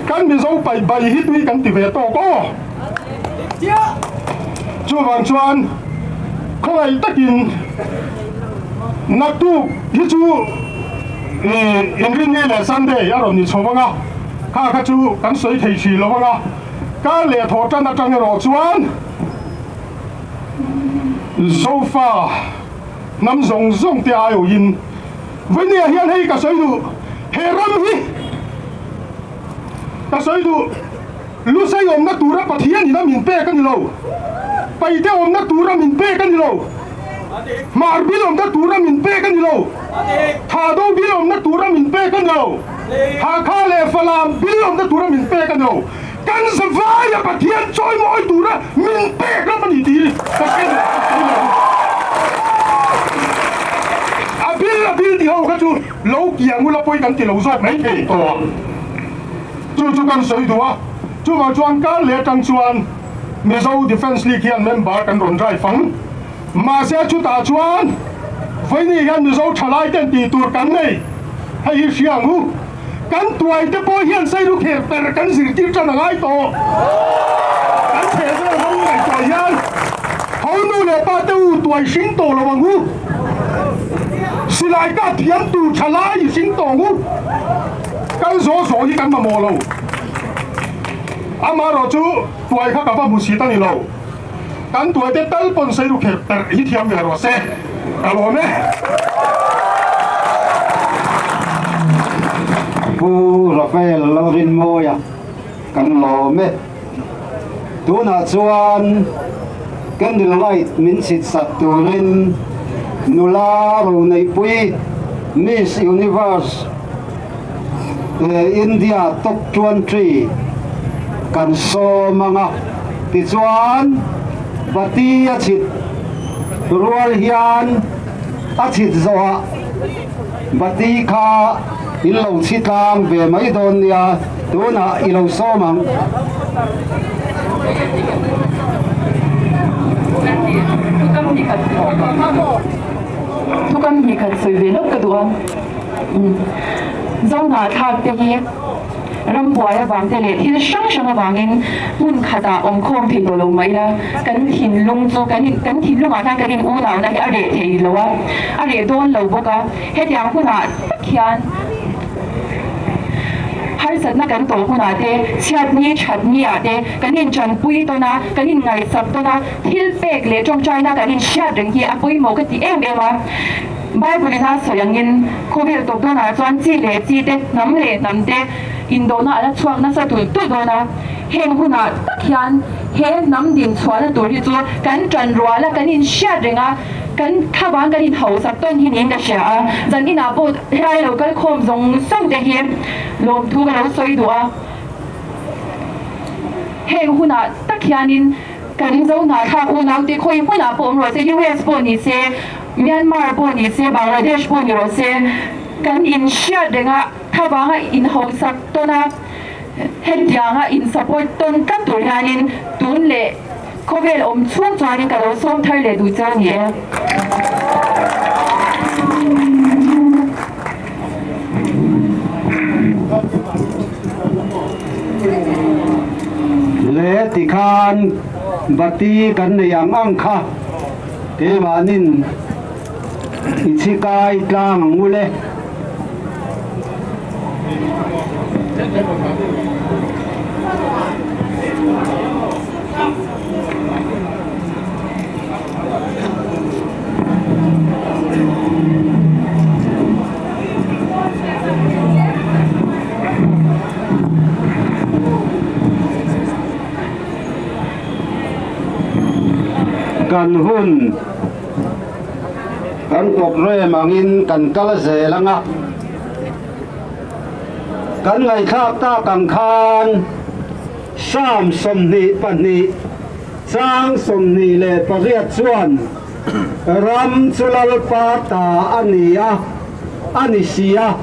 Kan Mizo paih bai hi tui kan ti ve tawk aw. Chuvang chuan khawngaih takin naktuk hi chu Inrinni leh Sunday a rawn ni chho vang a, kha kha chu kan sawi thei hrih lo vang a, kar leh thawh tan atang erawh chuan Zofa hnam zawng zawng te aiawhin Vawinia hian hei ka sawi duh, he ram hi ka sawi duh. Lusei awmna tura Pathian in a min pek a ni lo, Paite awmna tura min pek a ni lo, Hmar bil awmna tura min pek a ni lo, Thado bil awmna tura min pek a ni lo, Hakha leh Falam bil awmna tura min pek a ni lo, kan zavaia Pathian chawimawi tura min pek ram a ni tih hi ka hre duh ka sawi lo. A bil a bil ti ho kha chu lo kiang ula pawi kan ti lo zawk mai thei tawh. Chu chu kan sawi duh a, chuvang chuan kar leh atang chuan Mizo Defence League hian member kan rawn drive ang. Mahse chutah chuan vawiini hian Mizo thalai ten tih tur kan nei, hei hi hria ang u. Kan tuai te pawh hian sailu kher per kan zirtir tan a ngai tawh. Kan chheh vel ho ngaihtuah hian ho nu leh pa te u tuai hring tawh lo ang u. Silai kah thiam tur thalai i hring tawh ang u. Kal zawh zawh hi kan mamawh lo. Amaherawh chu tuai kha ka va hmu si ta ni lo. Kan tuai te tal pawn sei ru kher perh hi thiam ve rawh se. Ka lawm e. Pu Rafael Lalrinmawia kan lawm e. Tunah chuan candle light min chhit sak turin nula Roneihpui Miss Universe India Top 20 kan sawm ang a, tichuan bati a chhit rual hian a chhit zawhah bati kha in lo chhi tlang ve mai dawn nia, tunah i lo sawm ang. Thukam hnih khat sawi ve lawk ka duh a. Zohnah thlak te hi rambuai avang te leh thil hrang hrang avangin hmun khatah awm khawm thei tawh lo mah ila kan thinlung chu kan in kan thinlungah khan kan in unauna hi a reh thei lo a, a reh dawn lo bawk a. Hetiang hunah tak hian harsatna kan tawh hunah te, chhiatni thatni ah te kan intanpui tawn a, kan inngaihsak tawn a, thil pek leh tawngtaina kan inhriat reng hi a pawimawh ka ti em em a. Bible in a sawi angin khawvel tawp dawnah chuan chi leh chi te, hnam leh hnam te indawhna a la chhuak nasa tulh tulh dawn a. Heng hunah tak hian he hnam din chhuahna tur hi chu kan tan rual a, kan inhriat reng a, kan thlavang kan inhausak tawn hi niin ka hria a. Zan inah pawh helai lo kal khawm zawng zawng te hi lawmthu ka lo sawi duh a. Heng hunah tak hianin Kan zo hnahthlak unaute khawi hmunah pawh awm rawh se, US pawh ni se, Myanmar pawh ni se, Bangladesh pawh ni rawh se, kan inhriat reng a, thlavanga inhausak tawn a, hetianga in support tawn tlat tur hianin tun leh khawvel awm chhung chuanin ka lo sawm thar leh duh che a ni e. Le tikhan bati kan nei ang ang kha keimahnin i chhi kai tlang ang ule. Kan hun kan programme angin kan kal zel ang a, kan ngaihthlak tak ang khan Psalm 22 chang 28 chuan Ram chu Lalpa ta a ni a, a ni si a,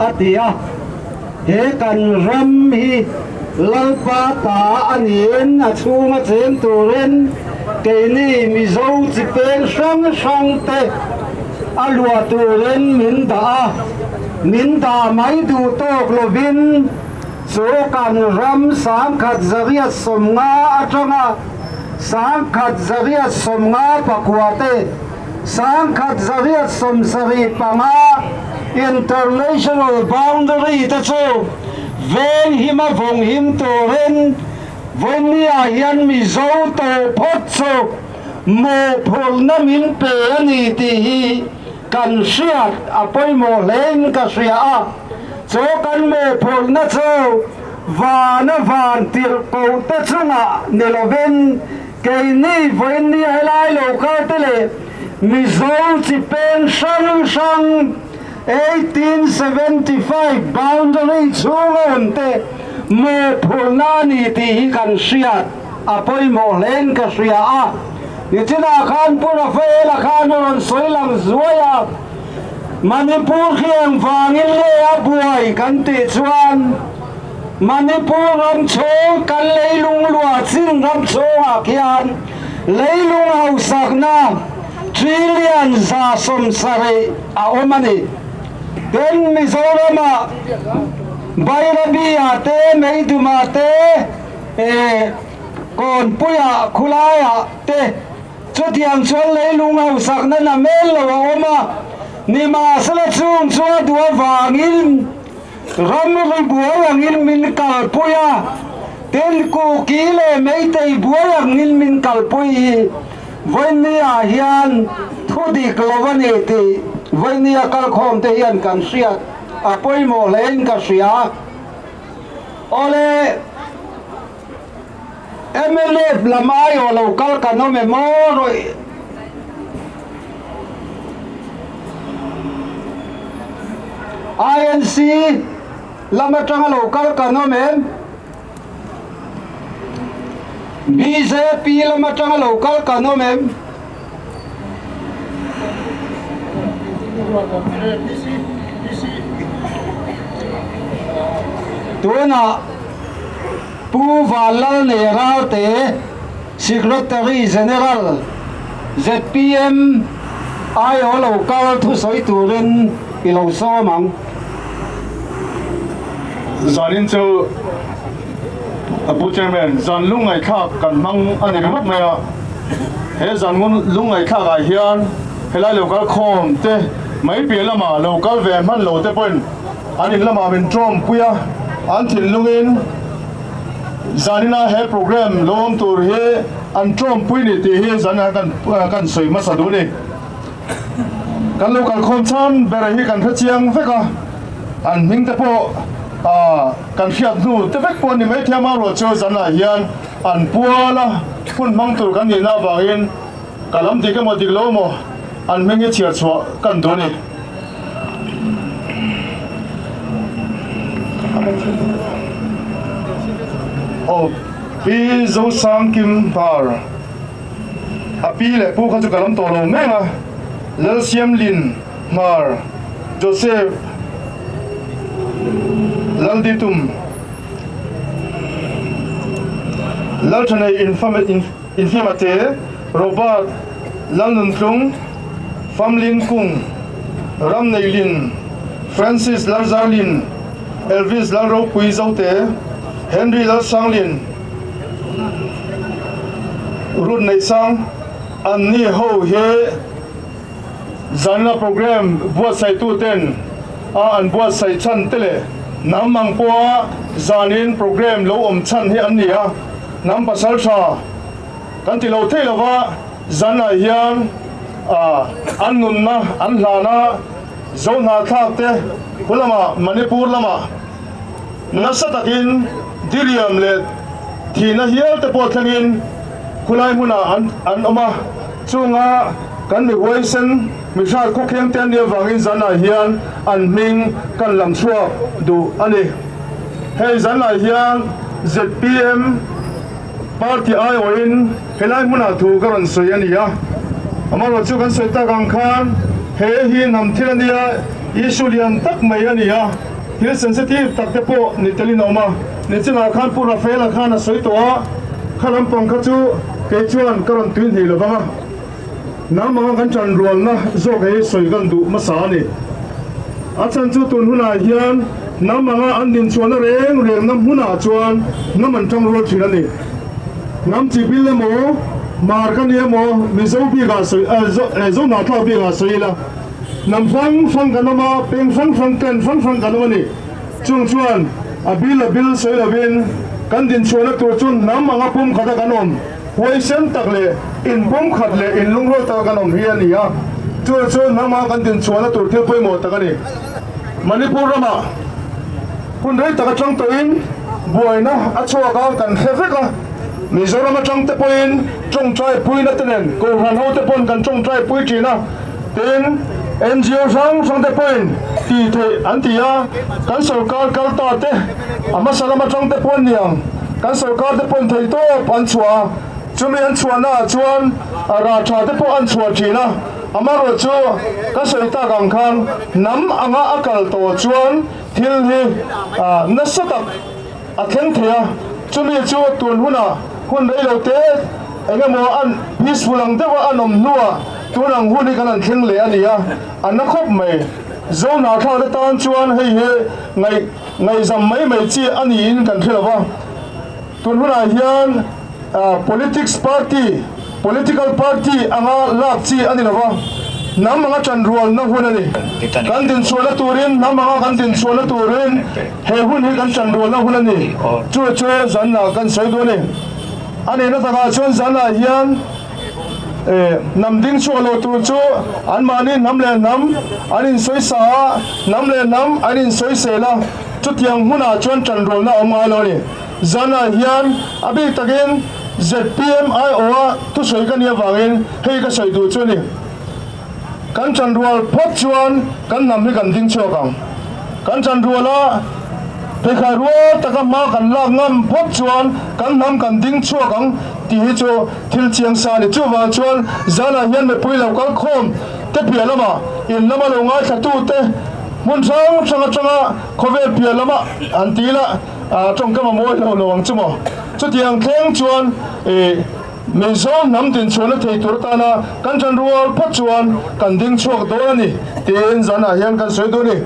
a ti a. He kan ram hi Lalpa ta a niin a chhunga cheng turin keini Mizo chi peng hrang hrang te a luah turin min dah a, min dah mai duh tawk lovin. Chu kan ram 1850 atanga 1859 te, 1875 International Boundary te chu venghim a vawnghim turin Vawnia hian Mizo tawh phawt chu mawhphurhna min pe a ni tih hi kan hriat a pawimawh hlein ka hria a. Chu kan mawhphurhna chu vana van tirh kohte chungah ni lovin keini vawiinni helai lo karte leh Mizo chi peng hrang hrang 1875 boundary chhunga awmte mawhphurhna a ni tih hi kan hriat a pawimawh hlein ka hria a. Nichinah khan Pu Rafaela khan a rawn sawi lang zuai a. Manipur khi engvangin nge a buai kan tih chuan Manipur ram chhung kan leilung luah chin ram chhungah khian leilung hausakna trillion 170 a awm a ni. Tin, Mizoramah Bairabi-ah te, Meidumah te, Kawnpuiah, khulaiah te, Chutiang chuan leilung hausakna na mel lo a awm a, nimahsela chung chu a duh avangin ramri buai angin min kalpui a, tin Kuki leh Meitei buai angin min kalpui hi Vawinia hian thu dik lo a ni tih Vawinia kalkhawmte hian kan hriat a pawimawh hlein ka hria. Awle. Mnf lam aiawh lo kal kan awm em aw rawih. INC lam atanga lo kal kan awm em? Bjp lam atanga lo kal kan awm em? Tunah Pu Vanlalnei Ralte, Secretary General, zpm aiawh lo kal thusawi turin i lo sawm ang. Zanin chu Pu Chairman, zan lungngaihthlak kan hmang a ni ringawt mai a. He zan lungngaihthlak ah hian helai lo kal khawm te mai piah lamah lo kal ve hman lo te pawhin An in lamah min tawmpui a, an thinlungin zanina he program lo awm tur hi an tawmpui ni tih hi zanah kan kan sawi hmasa duh a ni. Kan lo kalkhawm chhan ber hi kan hre chiang vek a, an hming te pawh kan hriat hnu te vek pawh a ni maithei a, amaherawhchu chu zanah hian an pual a, hun hmang tur kan nihna avangin ka lam dik emaw dik lo emaw an hming hi chhiar chhuah kan duh a ni. Aw Pi Zosangkim Hmar a pi leh pu kha chu ka lam tawh lo mek a, Lalsiamlin Hmar, Joseph Lalditum, Lalthanei Infiamate, Robert Lalnuntlung, Famlin Kung, Ramneilin, Francis Lalzarlin, Elvis Lalropui Zote, Henry Lalsanglin, Ruth Neihsang, Anni ho hi zanna program buatsaihtu ten a an buatsaih chhan te leh hnam ang pawha zanin program lo awm chhan hi an ni a, hnam pasal tha kan ti lo thei lova zanah hian an nunna an hlan a, Zohnahthlak te hu lamah Manipur lamah nasa takin diriam leh thihna hial te pawh thlengin khulai hmunah an an awm a, chunga kan mi huaisen mi hrat khawkheng te an nih avangin zanah hian an hming kan lam chhuak duh a ni. Hei zanah hian zpm party aiawhin helai hmunah thu ka rawn sawi a ni a, amaherawhchu chu kan sawi tak ang khan he hi hnam thil a nia, issue lian tak mai a ni a, thil sensitive tak te pawh ni telin a awm a, nichinah khan Pu Rafaela khan a sawi tawh a, kha lampang kha chu kei chuan ka rawn tui hnih lo vang a, hnam anga kan ṭanrualna zawk hi sawi kan duh hmasa a ni. A chhan chu tun hunah hian. Hnam anga an dinchhuahna reng rengna hmunah chuan hnam an tangrual thin a ni. Hnam chi bil emaw, Hmar ka ni emaw, Mizo bikah sawi, Zohnahthlak bikah sawi ila, hnam hrang hrang kan awm a, peng hrang hrang, clan hrang hrang kan awm a ni. Chung chuan a bil a bil sawi lovin kan dinchhuahna tur chu hnam anga pumkhata kan awm, huaisen tak leh inpumkhat leh inlungrual taka kan awm hi a ni a. Chu chu hnam anga kan dinchhuahna tur thil pawimawh tak a ni. Manipur ramah hun rei tak atang tawhin buaina a chhuak a, kan hre vek a. Mizoram atang te pawhin tawngtai puina te nen Kohhran ho te pawn kan tawngtai pui thin a, tin NGO hrang hrang te pawhin tih theih an ti a, kan sorkar kal ta te a hmasa lam atang te pawn niang kan sorkar te pawn theih tawp an chhuah a, chumi an chhuahna ah chuan rah tha te pawh an chhuah thin a. Amaherawh chu ka sawi tak ang khan hnam anga a kal tawh chuan thil hi nasa tak a thleng thei a, chumi chu tun hunah hun rei lo te eng emaw an peaceful ang deuha an awm hnuah tun ang hun hi kan han thleng leh a ni a, a na khawp mai. Zohnahthlak te tan chuan hei hi ngaih ngaihzam mai mai chi a niin kan hre lo va, tun hunah hian Politics party, political party anga lak chi a ni lo va, hnam anga ṭanrualna hun a ni. Kan dinchhuahna turin, hnam anga kan dinchhuahna turin he hun hi kan ṭanrualna hun a ni. Chu chu zanah kan sawi duh a ni. A nihna takah chuan zanah hian hnam dingchhuah lo tur chu anmahni hnam leh hnam an insawisa a, hnam leh hnam an insawisel a, chutiang hmunah chuan ṭanrualna a awm ngai lo a ni. Zanah hian a bik takin zpm aiawha thusawi ka nih avangin hei ka sawi duh chu a ni. Kan chanrual phawt chuan kan hnam hi kan ding chhuak ang. Kan chanruala pheikhai rual taka hma kan lak ngam phawt chuan kan hnam kan ding chhuak ang tih hi chu thil chiang sa a ni. Chuvang chuan zanah hian mipui lo kal khawm te piah lamah in lama lo ngaithlatute hmun hrang hrang atanga khawvel piah lama an ti la. Tawngkam a mawi lo lo ang chu maw? Chutiang thleng chuan i Mizo hnam dinchhuahna thei tur atana kan ṭanrual phawt chuan kan ding chhuak dawn a ni tiin zanah hian kan sawi duh a ni.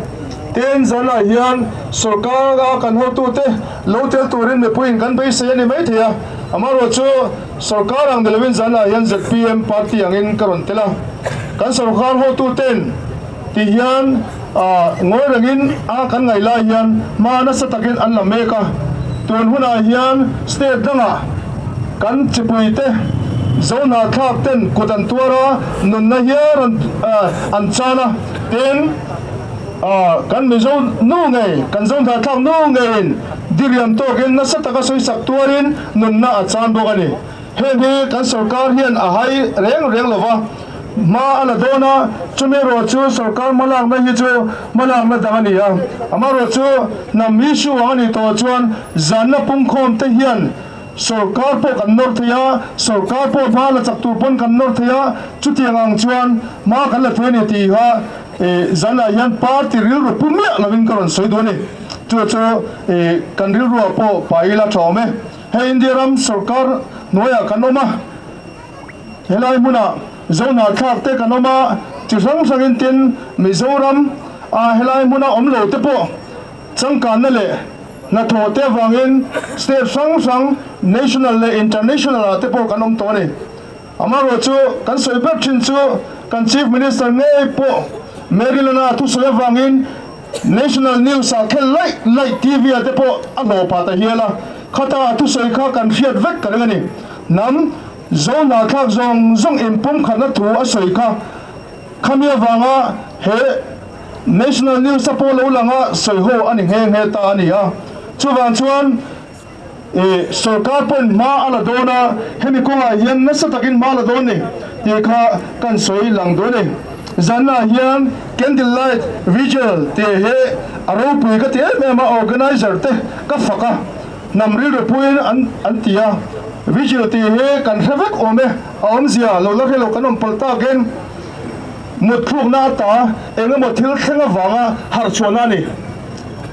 Tin, zanah hian sorkara kan hotute lo tel turin mipuiin kan beisei a ni maithei a, amaherawh chu sorkar ang ni lovin zanah hian zpm party angin ka rawn tel a, kan sorkar hotuten, Ti hian ngawi rengin a kan ngaih lai hian hma nasa takin an la mek a, tun hunah hian state dangah kan chipuite Zohnahthlak ten kut an tuar a, nunna hial an chan a, tin kan Mizo nu ngei, kan Zohnahthlak nu ngeiin diriam tawkin nasa taka sawisak tuarin nunna a chan bawk a ni. Heng hi kan sorkar hian a hai reng reng lo va, hma a la dawn a, chumi erawh chu sorkar hmalakna hi chu hmalakna dang a ni a. Amaherawh chu hnam issue ang a nih tawh chuan zanna pungkhawm te hian sorkar pawh kan nawr thei a, sorkar pawh hma la chak tur pawn kan nawr thei a, chutiang ang chuan hma kan la thei a ni tih kha zanah hian party rilru pu miah lovin ka rawn sawi duh a ni. Chu chu kan rilruah pawh pai ila tha awm e. Hei India ram sorkar hnuaiah kan awm a, helai hmunah Zohnahthlak te kan awm a, chi hrang hrangin tin Mizoram a helai hmuna awm lo te pawh changkanna leh hnathawh te avangin state hrang hrang national leh international ah te pawh kan awm tawh a ni. Amaherawh chu kan sawi ber thin chu kan Chief Minister ngei pawh Maryland-a thusawi avangin National News ah khel laih laih TV ah te pawh a hlawh pah ta hial a, khata a thusawi kha kan hriat vek ka ring a ni. Hnam Zohnahthlak zawng zawng inpumkhatna thu a sawi kha khami avanga he National News a pawh lo langa sawi ho a ni nghe nghe ta a ni a. Chuvang chuan I sorkar pawhin hma a la dawn a, hemi kawngah hian nasa takin hma a la dawn ni tih kha kan sawi lang dawn a ni. Zanah hian Candle Light Vigil tih hi a ropui ka ti em em a, organizer te ka fak a, hnam rilru puiin an an ti a, Vigil tih hi kan hre vek awm e, a awmzia lo la hre lo kan awm palh takin mutthlukna ata eng emaw thil thleng avanga harh chhuahna a ni.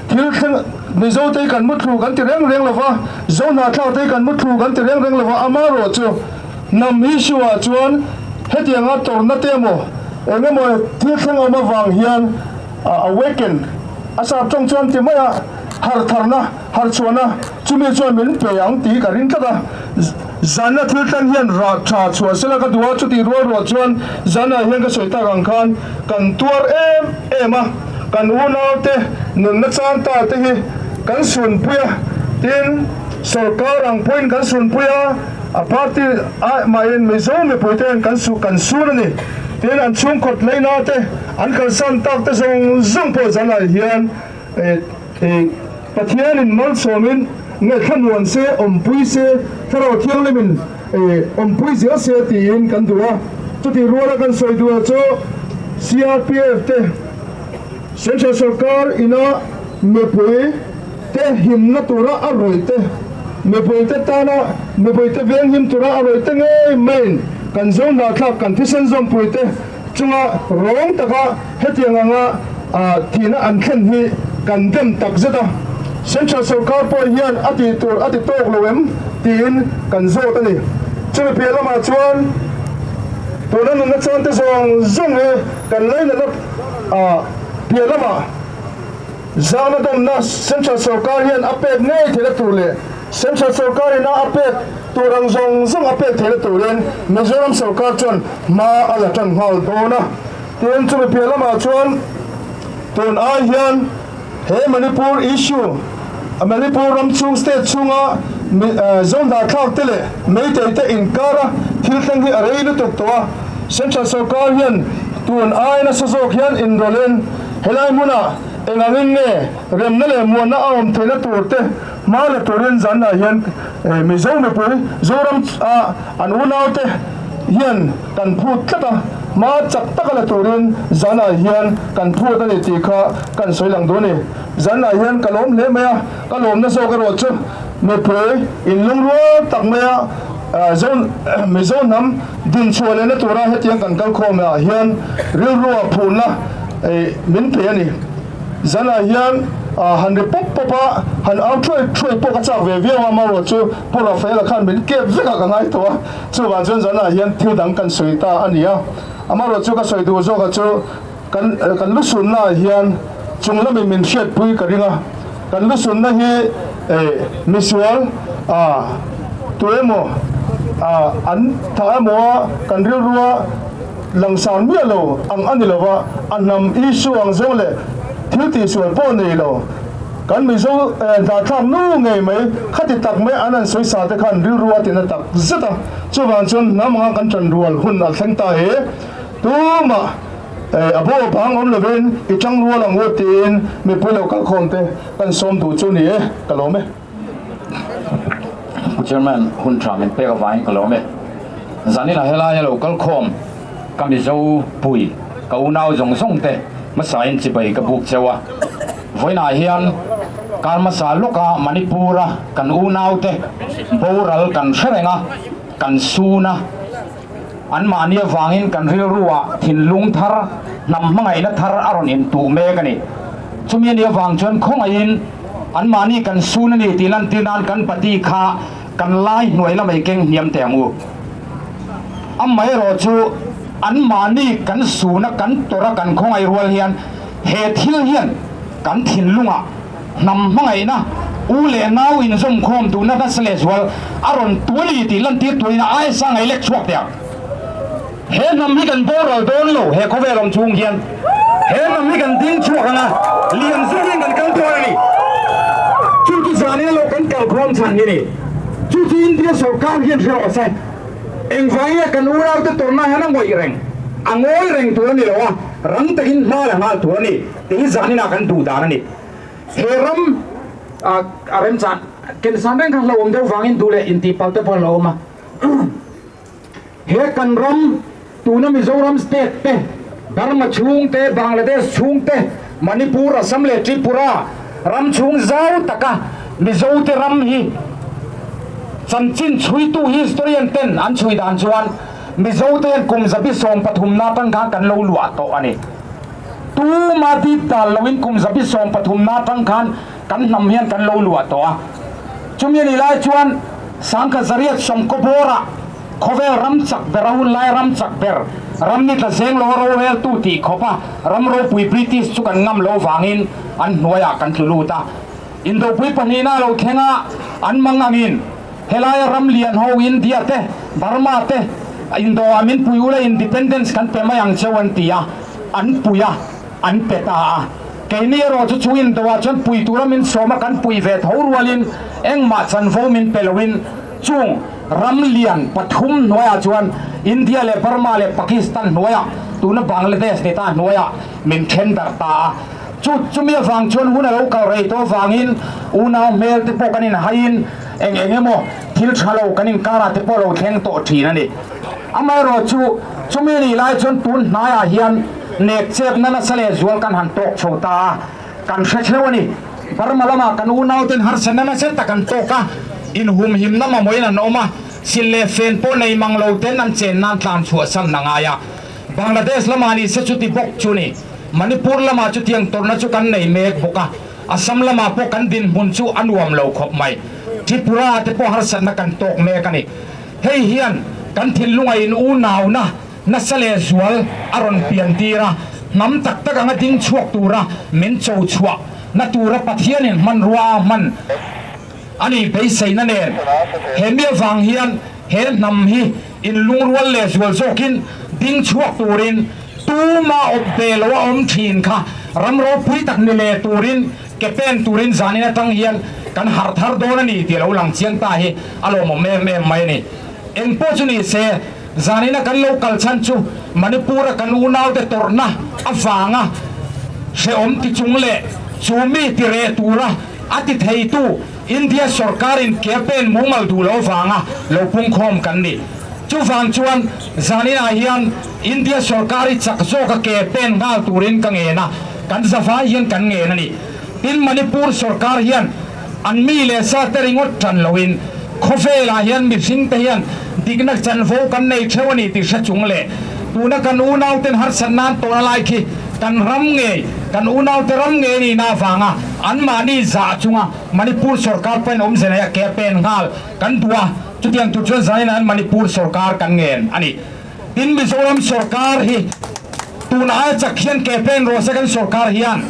Thil thleng, Mizo te hi kan muthlu kan ti reng reng lova, Zohnahthlak te hi kan muthlu kan ti reng reng lova, amaherawh chu hnam issue ah chuan hetianga tawrhna te emaw eng emaw thil thleng awm avang hian awaken. A sap tawng chuan ti mai a, harh tharna, harh chhuahna chumi chuan min pe ang tih ka ring tlat a. Zanna thil thleng hian rah tha chhuah sela ka duh a, chutih rual ruah chuan zanah hian ka sawi tak ang khan kan tuar em em a, kan unaute nunna chang ta te hi kan sunpui a, tin sorkar ang pawhin kan sunpui a, a party ah mahin Mizo mipui te hian kan su kan sun a ni. Tin an chhungkawt leina te an kalsan tak te zawng zawng pawh zanah hian eh Pathianin malsawmin nge thlamuan se, awmpui se, Thlarau Thianghlimin awmpui zel se tiin kan duh a. Chutih ruala kan sawi duh chu CRPF te Central Sorkar ina mipui te himna tura a rawih te, mipui te tana mipui te venghim tura a rawih te ngei maiin kan zo hnahthlak kan thisen zawmpui te chunga rawng taka hetiang anga thihna an thlen hi kan dem tak zet a, Central sorkar pawh hian a tih tur a ti tawk lo em tiin kan zawt a ni. Chumi piah lamah chuan tuna nunna chante zawng zawng hi kan lainatna piah lamah zahna dawmna Central sorkar hian a pek ngei theihna tur leh Central sorkarin a a pek tur ang zawng zawng a pek theihna turin Mizoram sorkar chuan hma a la tan nghal dawn a. Tin, chumi piah lamah chuan tun ai hian he Manipur issue, Manipur ram chhung state chhunga Zohnahthlak te leh Meitei te inkara thil thleng hi a rei lutuk tawh a. Central sorkar hian tun ai nasa zawk hian inrawlhin helai hmunah eng angin nge remna leh muanna a awm theihna tur te hma la turin zanah hian Mizo mipui Zoram a an unaute hian kan phut tlat a, hma chak taka la turin zanah hian kan phut a ni tih kha kan sawi lang duh a ni. Zanah hian ka lawm hle mai a, ka lawmna zawk erawh chu mipui inlungrual tak maia Mizo hnam dinchhuah lehna tura hetiang kan kalkhawm ah hian rilrua phurna min pe a ni. Zanah hian han ri pawp pawp a, han au thuai thuai pawh ka chak ve viau a, amaherawhchu Pu Rafaela khan min kep vek a ka ngai tawh a, chuvang chuan zanah hian thil dang kan sawi ta a ni a, amaherawhchu ka sawi duh zawk a chu kan kan lusunna ah hian chung lamin min hriatpui ka ring a, kan lusunna hi misual tu emaw an thah emaw a kan rilrua Langsar miah lo ang a ni lo va, a hnam issue ang zawng leh thil tihsual pawh nei lo. Kan Mizo hnahthlak nu ngei mai khati tak mai an han sawi sa te khan rilru a tina tak zet a, chuvang chuan hnam anga kan ṭan rual hun a thleng ta he. Tumah a bo a bang awm lovin i ṭang rual ang u tiin mipui lo kalkhawm te kan sawm duh chu ni e, ka lawm e. Pu Chairman, hun tha min pek avangin ka lawm e. Zanin ah helai a lo kal khawm ka Mizo pui, ka unau zawng zawng te hmasain chibai ka buk cheu a. Vawiinah hian kar hmasa lawka Manipur a kan unau te boral kan hre reng a, kan sun a. Anmahni avangin kan rilru ah thinlung thar, hnam hmangaihna thar a rawn intuh mek a ni. Chumi anih avang chuan khawngaihin anmahni kan sun a ni tih lantir nan kan pati kha kan lai hnuai lamei keng hniam teh ang u. Amaherawh chu anmahni kan sun a, kan tawrh a, kan khawngaih rual hian he thil hian kan thinlungah Hnam hmangaihna, u leh nau inzawmkhawm duhna nasa leh zual a rawn tu a ni tih lantir turin a aia sang a i lek chhuak teh ang. He hnam hi kan boral dawn lo, he khawvel awm chhung hian he hnam hi kan ding chhuak ang a, lian zawkin kan kal dawn a ni. Chu chu zan ilo kan kalkhawm chhan hi ni. Chu chu India sorkar hian hre rawh se. Engvangin kan unaute tawrhna hian a ngawih reng, a ngawi reng tur a ni lo a, rang takin hma la nghal tur a ni. Tih hi zaninah kan duh dan a ni. He ram a remchan kensan reng kha hlauhawm deuh vangin duh leh intihpalh te pawh a hlauhawm a. He kan ram tuna Mizoram state te, Burma chhung te, Bangladesh chhung te, Manipur, Assam leh Tripura ram chhung zau taka Mizote ram hi chanchin chhuitu historian ten an chhui dan chuan Mizote hian kum zabi 13 na atang khan kan lo luah tawh a ni. Tuma dip dal loin kum 113 na atang khan kan hnam hian kan lo luah tawh a. Chumi a nih lai chuan 1890 bawrah khawvel ram chak ber a hun lai ram chak ber. Ram ni tla zeng lo roreltu tih khawp a ram ropui British chu kan ngam lo vangin an hnuaiah kan tlu lut a. Indopui pahnihna a lo thleng a, an mang angin helaia ram lian ho India te, Burma te indo ah min pui ula independence kan pe mai ang cheu an ti a, an pui a, an pe ta a. Keini erawh chu chu indo ah chuan pui tura min sawm a kan pui ve tho rualin engmah chanvo min pe loin chung ram lian pathum hnuaiah chuan India leh Burma leh Pakistan hnuaiah tuna Bangladesh ni ta hnuaiah min then darh ta a. Chu chumi avang chuan hun a lo kal rei tawh avangin unau hmel te pawh kan inhaiin eng eng emaw thil tha lo kan inkarah te pawh lo thleng tawh thin a ni. Amaherawh chu chumi nih lai chuan tun hnaiah hian nek chepna nasa leh zual kan han tawk chho ta a, kan hre theuh a ni. Burma lamah kan unauten harsatna nasa tak an tawk a, inhumhimna mamawhin an awm a, sil leh fen pawh nei mang lo ten an chen nan tlan chhuahsan a ngai a. Bangladesh lamah ni se chuti bawk chu ni. Manipur lamah chutiang tawrhna chu kan nei mek bawk a, Assam lamah pawh kan dinhmun chu a nuam lo khawp mai. Tripura te pawh harsatna kan tawk mek a ni. Hei hian kan thinlunga in unauna nasa leh zual a rawn pian tir a, hnam tak tak anga ding chhuak tura min cho chhuah na tura Pathianin hmanrua a hman a ni beiseina nen he mi avang hian he hnam hi inlungrual leh zual zawkin ding chhuak turin tuma awp ve lo a awm thin kha ram ropui tak ni leh turin ke pen turin zanin atang hian kan harh thar dawn a ni tih a lo lang chiang ta hi a lawmawm em em mai a ni. Engpawh chu ni se, zanina kan lo kal chhan chu Manipur-a kan unaute tawrhna avanga hrehawm ti chung leh chu mi ti reh tura a ti theitu India sorkarin ke pen mumal duh lo avanga lo pungkhawm kan ni. Chuvang chuan zaninah hian India sorkar hi chak zawka ke pen nghal turin ka ngen a, kan zavai hian kan ngen a ni. Tin, Manipur sorkar hian an mi leh sa te ringawt tan loin khawvelah hian mihring te hian dikna chanvo kan nei theuh a ni tih hre chung leh tuna kan unauten harsat nan tawhna lai khi kan ram ngei, kan unaute ram ngei nihna avanga anmahni zah chunga Manipur sorkar pawhin awmze nei a ke pen nghal kan duh a, chutiang tur chuan zanin an Manipur sorkar kan ngen a ni. Tin, Mizoram sorkar hi tun aia chak hian ke pen rawh se kan sorkar hian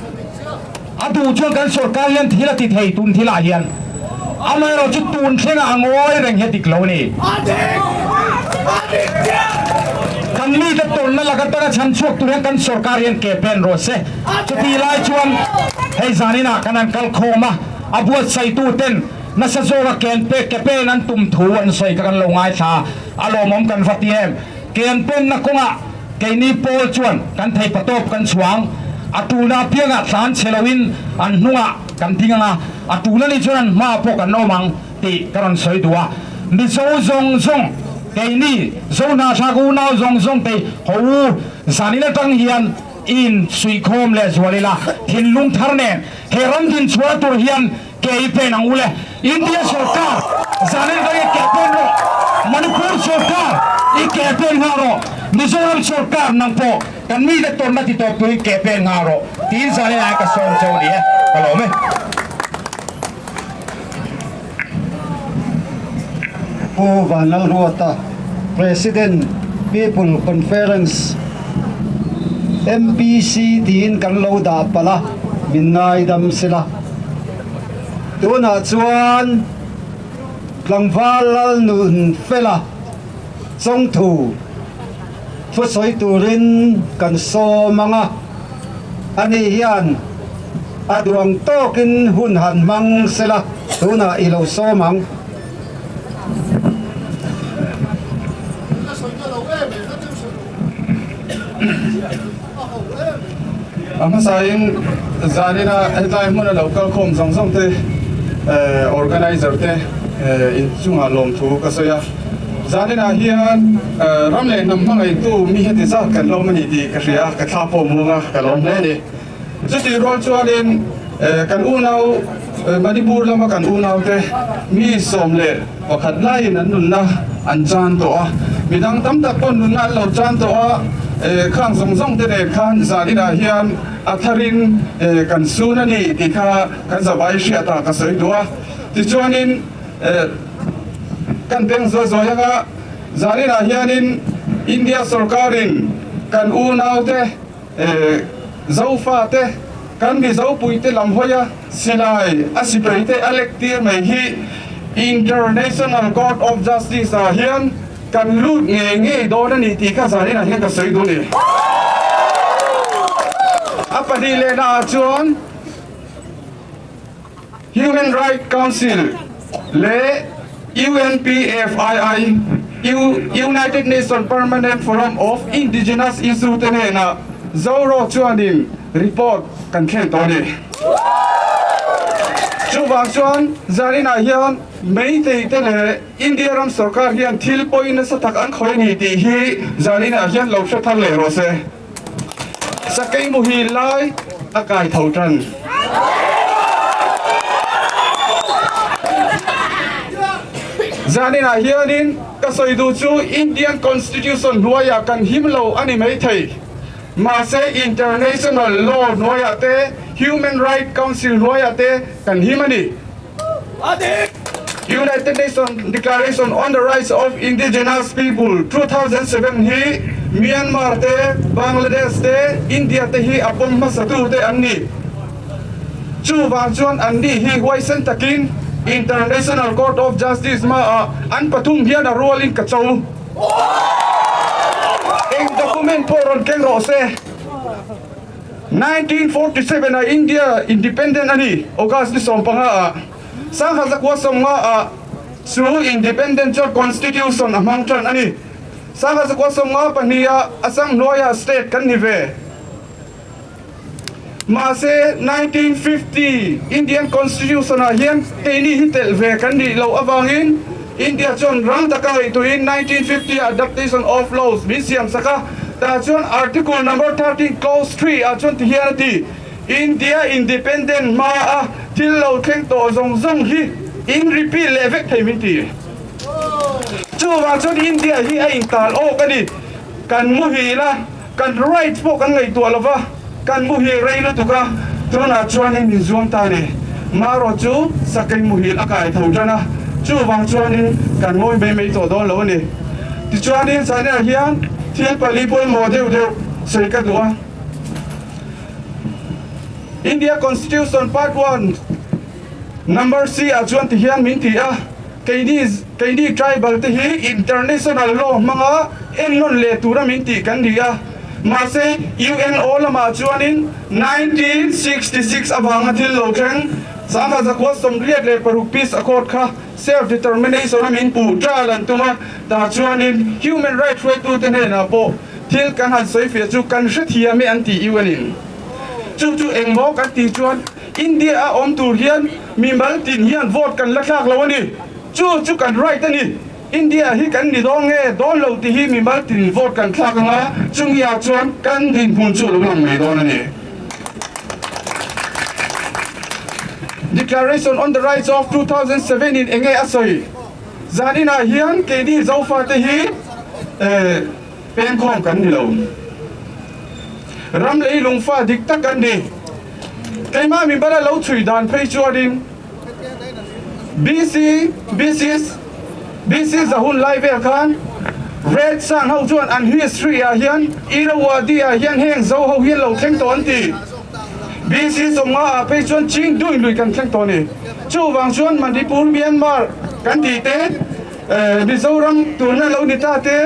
a duh chuan kan sorkar hian thil a ti thei tun thilah hian amaherawh chu tun thlengah a ngawi reng hi a dik lo a ni. Kan mite tawrhna laka tana chhan chhuak tur hian kan sorkar hian ke pen rawh se. Chutih lai chuan hei zaninah kan han kal khawm a, a buatsaihtu ten nasa zawka ken pe ke pen an tum thu an sawi kha kan lo ngaithla a. A lawmawm kan va ti em? Ken penna kawngah keini pawl chuan kan thei patawp kan chhuang. A tuna apiangah tlan chhe loin an hnungah kan ding ang a, a tuna nih chuan an hmaah pawh kan awm ang tih ka rawn sawi duh a. Mizo zawng zawng, keini Zohnahthlak unau zawng zawng te ho u, zanin atang hian i insuihkhawm leh zual ila, thinlung thar nen he ram dinchhuahna tur hian Ke i pen ang u le. India sorkar zanin veng i ke pen rawh. Manipur sorkar i ke pen nghal rawh. Mizoram sorkar nang pawh kan mite tawnna ti tawp turin ke pen nghal rawh tiin zanin ah hian ka sawm cheu ni e. Ka lawm e. Pu Vanlalruata, President, People Conference, MPC tiin kan lo dah palh a, min ngaidam sela. Tunah chuan tlangval lal nun fela chawngthu thusawi turin kan sawm ang a, ani hian a duang tawkin hun han hmang sela tunah i lo sawm ang. A hmasain zanina hetlai hmuna lo kalkhawm zawng zawng te organizer te inchungah lawmthu ka sawi a. Zaninah hian ram leh hnam hmangaihtu mi heti zat kan lawm a ni tih ka hria a, ka thla pawh muang a, ka lawm hle a ni. Chutih rual chuanin kan unau Manipur lama kan unaute mi 11 laiin an nunna an chan tawh a, midang tam tak pawh nunna an lo chan tawh a, khang zawng zawng te nen khan zaninah hian a tharin kan sun a ni tih kha kan zavai hriatah ka sawi duh a. Tichuanin kan beng zuai zuai anga zaninah hianin. India sorkarin kan unaute Zofate kan Mizopuite lam hawia silai a sipaite a lek tir mai hi International Court of Justice ah hian kan lut ngei ngei dawn a ni tih kha zaninah hian ka sawi duh a ni. A pahnih lehnaah chuan Human Right Council leh UNPFII, United Nation Permanent Forum of Indigenous Issue te hnenah Zoro chuanin report kan thlen tawh a ni. Chuvang chuan zaninah hian Meitei te leh India ram sorkar hian thil pawi nasa tak an khawih a ni tih hi zaninah hian lo hre thar leh rawh se. Sakei muhil lai a kai tho tan. Zaninah hianin ka sawi duh chu Indian Constitution hnuaiah kan him lo a ni maithei. Mahse International Law hnuaiah te, Human Right Council hnuaiah te kan him a ni. United Nations Declaration on the Rights of Indigenous People 2007 hi Myanmar te, Bangladesh te, India te hi a pawm hmasatu te an ni. Chuvang chuan an ni hi huaisen takin International Court of Justice hmaah an pathum hian a rualin ka cho. Eng document pawh rawn keng rawh se. 1947 ah India independent a ni, August ni 15 ah. Sangha zakua 50 ah chu independent chuan constitution a hmang tan a ni. Sangha zakua 52 ah Assam hnuaiah state kan ni ve. Mahse 1950 Indian constitution ah hian keini hi telh ve kan nih loh avangin India chuan rang taka ngaihtuahin 1950 ah Adaptation of Laws min siam sak a, tah chuan Article number 13 clause 3 ah chuan ti hian a ti, India independent hma a thil lo thleng tawh zawng zawng hi in repeal leh vek thei min ti. Chuvang chuan India hi a intal awk a ni. Kan muhil a. Kan rights pawh kan ngaihtuah lo va, kan muhil rei lutuk a, tunah chuanin min zuam ta a ni. Marawh chu sakei muhil a kai tho tan a, chuvang chuanin kan ngawi mai mai tawh dawn lo a ni. Tichuanin China hian thil pali pawimawh deuh deuh sawi ka duh a. India Constitution Part One Number C ah chuan tihian min ti a. Keini keini tribal te hi international law hmanga ennawn leh tura min tih kan ni a, mahse UNO lamah chuanin 1966 avanga thil lo thleng sangha zakua 86 peace accord kha self determination a min puh ṭal an tum a, tah chuanin human right hruaitute hnenah pawh thil kan han sawifiah chu kan hrethiam e an ti UN in. Chu chu engmaw kan tih chuan India a awm tur hian mimal tin hian vote kan la thlak lo a ni. Chu chu kan right a ni. India hi kan ni dawn nge dawn lo tih hi mimal tin vote kan thlak anga chumi ah chuan kan dinhmun chu a lo lang mai dawn a ni. Declaration on the Rights of 2007 in enge a sawi? Zaninah hian keini Zofate hi pengkhawm kan ni lo. Ram lei lungfa dik tak kan ni. Keimah min bala lo chhui dan phei chuanin BC BC BC zahun lai vel khan Red Sun ho chuan an history ah hian Irrawaddy ah hian heng zo ho hian lo thleng tawh an ti. BC 50 ah phei chuan Chin Duin lui kan thleng tawh a ni. Chuvang chuan Manipur Myanmar kan tih te Mizoram tuna lo ni ta te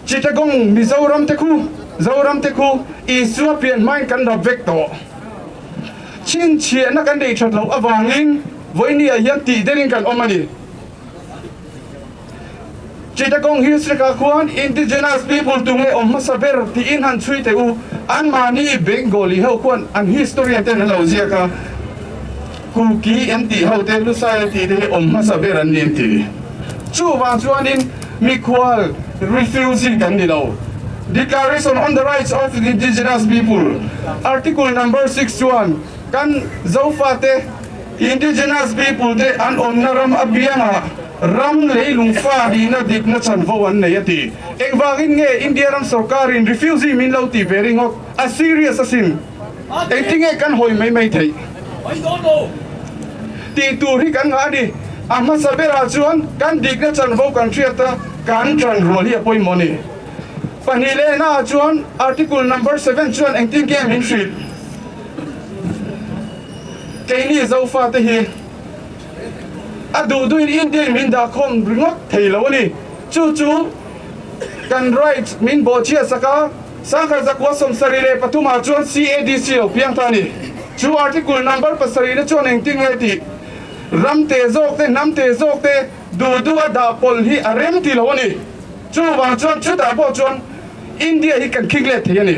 Chittagong Mizoram te khu Zoram te khu Isua pian hmain kan rap vek tawh. Chhinchhiahna kan neih that loh avangin vawinia hian tih derin kan awm a ni. Chittagong Hills lekah khuan Indigenous people tunge awm hmasa ber tiin han chhui teh u. Anmahni Bengali ho khuan an historian ten an lo ziak a, Kuki an tih ho te, Lusai an tih te hi awm hmasa ber an ni an ti. Chuvang chuanin mikhual, refugee, kan ni lo. Declaration on the Rights of Indigenous People, Article Number 6 chuan kan Zofate, Indigenous people, te an awmna ram apiangah ram leilung fa nihna dikna chanvo an nei a ti. Engvangin nge India ram sorkarin refugee min lo tih ve ringawt? A serious asin. Engtinge kan hawi mai mai theih? Tih tur hi kan ngah a ni. A hmasa berah chuan kan dikna chanvo kan hriat a, kan ṭan rual hi a pawimawh a ni. Pahnih lehna ah chuan Article number seven chuan engtin nge min hrilh? Keini Zofate hi a duh duhin India in min dahkhawm ringawt thei lo a ni. Chu chu kan rights min bawhchhiat sak a, Sangkhat zakua 73 ah chuan CADC lo piang ta a ni. Chu Article number pasarih na chuan engtin nge tih? Ram te zawk te, hnam te zawk te duh duh a dah pawlh hi a rem ti lo a ni. Chuvang chuan chutah pawh chuan India hi kan khik let thei a ni.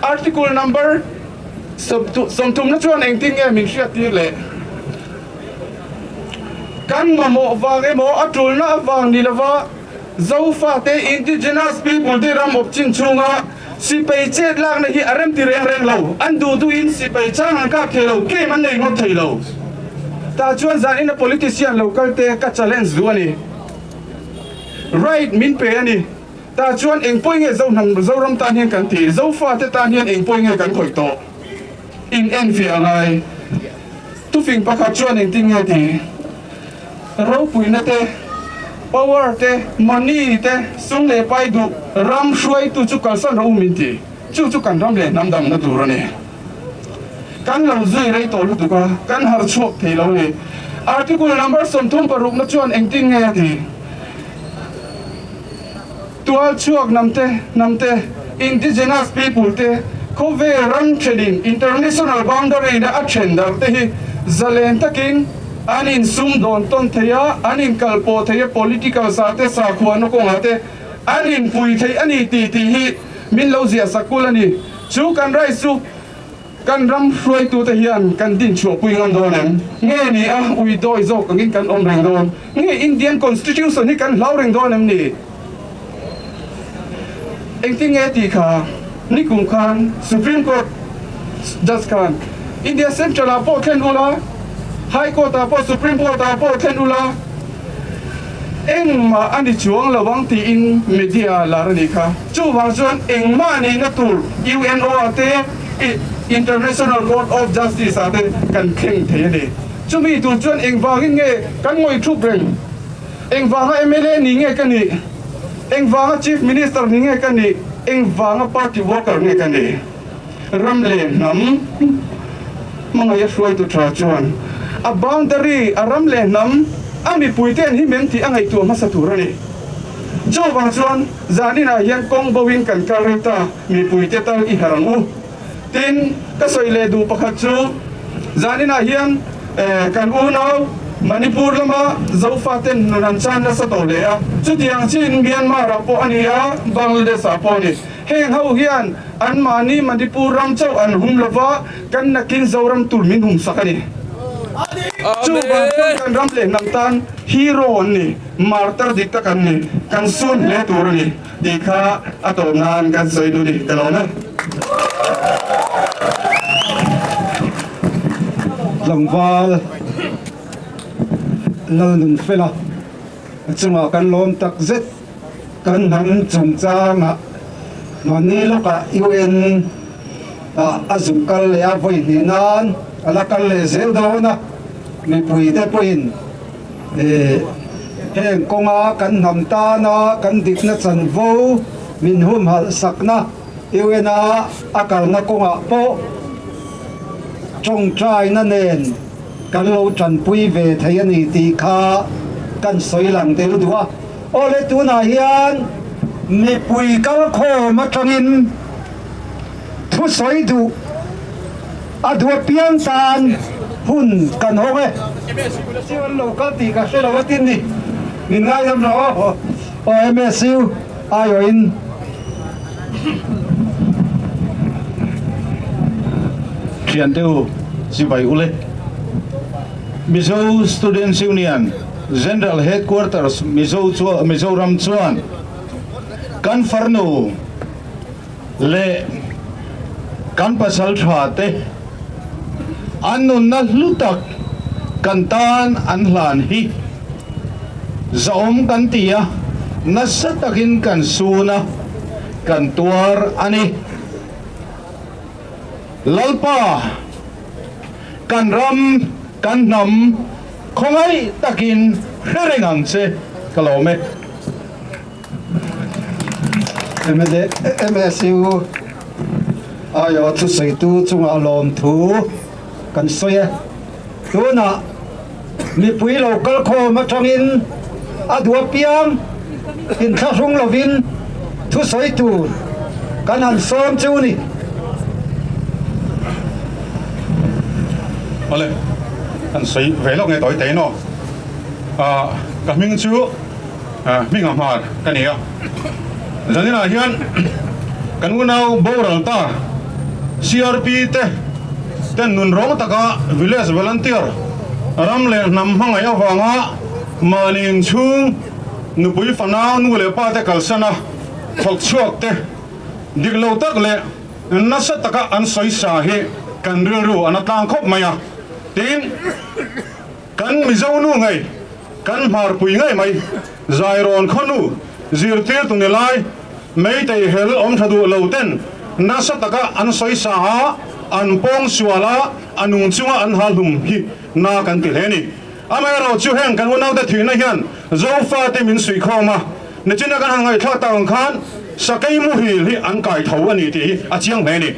Article number sawmthumna chuan engtin nge min hriat tir le? Kan mamawh vang emaw a tulna avang ni lova Zofate indigenous people te ram awp chin chhunga sipai chet lakna hi a rem ti reng reng lo. An duh duhin sipai chang an kap thei lo, game an nei ngawt thei lo. Tah chuan zanin a politician lo kal te ka challenge duh a ni. Right min pe a ni. Tah chuan eng pawi nge Zohnam Zoram tan hian kan tih? Zofate tan hian eng pawi nge kan khawih tawh? In enfiah a ngai. Tufing pakhat chuan engtin nge tih? Ropuina te, power te, money te, sum leh pai duh ram hruaitu chu kalsan rawh u min ti. Chu chu kan ram leh hnam damna tur a ni. Kan lo zui rei tawh lutuk a, kan har chhuak thei lo a ni. Article number 36 na chuan engtin nge a ti? Tual chhuak hnam te, hnam te, indigenous people te, khawvel ram thenin international boundary na a then darh te hi zalen takin an insum dawn tawn thei a, an inkalpawh thei a, political sa te, sakhuana kawngah te an inpui thei a ni tih tih hi min lo ziah sak kul a ni. Chu kan rights chu Kan ram hruaitute hian kan dinchhuahpui ngam dawn em? Nge ni a ui dawi zawk angin kan awm reng dawn? Nge Indian Constitution hi kan hlau reng dawn em ni? Engtin nge tih kha nikum khan Supreme Court Judge khan India Central ah pawh thlen ula, High Court ah pawh Supreme Court ah pawh thlen ula, Engmah a ni chuang lo ang tiin media lar a nih kha. Chuvang chuan engmah nihna tur UNO ah te, International Court of Justice ah te kan thleng thei a ni. Chumi tur chuan engvangin nge kan ngawih thup reng? Engvanga mla ni nge ka nih? Engvanga Chief Minister ni nge ka nih? Engvanga party worker nge ka nih? Ram leh hnam hmangaih a hruaitu tha chuan a boundary, a ram leh hnam, a mipuite an him em tih a ngaihtuah hmasa tur a ni. Chuvang chuan zaninah hian kawng boin kan kal rei ta, mipuite tal i harh ang u. Tin, ka sawi leh duh pakhat chu zaninah hian kan unau Manipur lama Zofaten nun an chan nasa tawh hle a, chutiang chin Myanmar-ah pawh a ni a, Bangladesh-ah pawh a ni. Heng ho hian anmahni Manipur ram chauh an hum lova, kan nakin Zoram tur min hum sak a ni. Chuvang chuan kan ram leh hnam tan hero an ni, martyr dik tak an ni, kan sun hle tur a ni tih kha a tawp nan kan sawi duh ni ka lawm e. Tlangval Lalnunfela chungah kan lawm tak zet. Kan hnam chungchangah mahni lawkah UN ah a zuk kal leh a, vawi hnih nan a la kal leh zel dawn a, mipuite pawhin heng kawnga kan hnam tana kan dikna chanvo min humhalh sakna UN a a kalna kawngah pawh tawngtaina nen kan lo tanpui ve thei a ni tih kha kan sawi lang tel duh a. Awle tunah hian mipui kalkhawm atangin thusawi duh a duh apiang tan hun kan hawng e. MSU an lo kal tih ka hre lo atin ni, min ngaidam rawh aw. Aw MSU aiawhin. Thiante u, chibai ule. Mizo Students Union General Headquarters Mizo Mizoram chuan kan farnu leh kan pasal tha te an nunna hlu tak kan tan an hlan hi zahawm kan ti a, nasa takin kan sun a, kan tuar a ni. Lalpa, kan ram, kan hnam khawngaih takin hre reng ang che, ka lawm e. MSU aiawh thusawitu chungah lawmthu kan sawi e. Tunah mipui lo kal khawm atangin a duh apiang inthlahrung lovin thusawi tur kan han sawm chu ni. Awle, kan sawi ve lawk nge tawi tein aw. Ka hming chu Hminga Hmar ka ni a. Zaninah hian kan unau boral ta CRP te ten nun rawng taka Village Volunteer ram leh hnam hmangaih avanga mahni inchhung nupui fanau nu leh pa te kalsan a thawk chhuak te dik lo tak leh nasa taka an sawi sa hi kan rilru a na tlang khawp mai a. Tin, kan Mizo nu ngei, kan hmarpui ngei mai, Zairawn khawnu zirtirtu ni lai Meitei hel awm tha duh lo ten nasa taka an sawi sa a, an pawng sual a, a nung chunga an hal hlum hi na kan ti hle ni. Amaherawh chu heng kan unaute thihna hian Zofate min suihkhawm a, nichina kan han ngaihthlak tak ang khan Sakei muhil hi an kai tho a ni tih hi a chiang hle ni.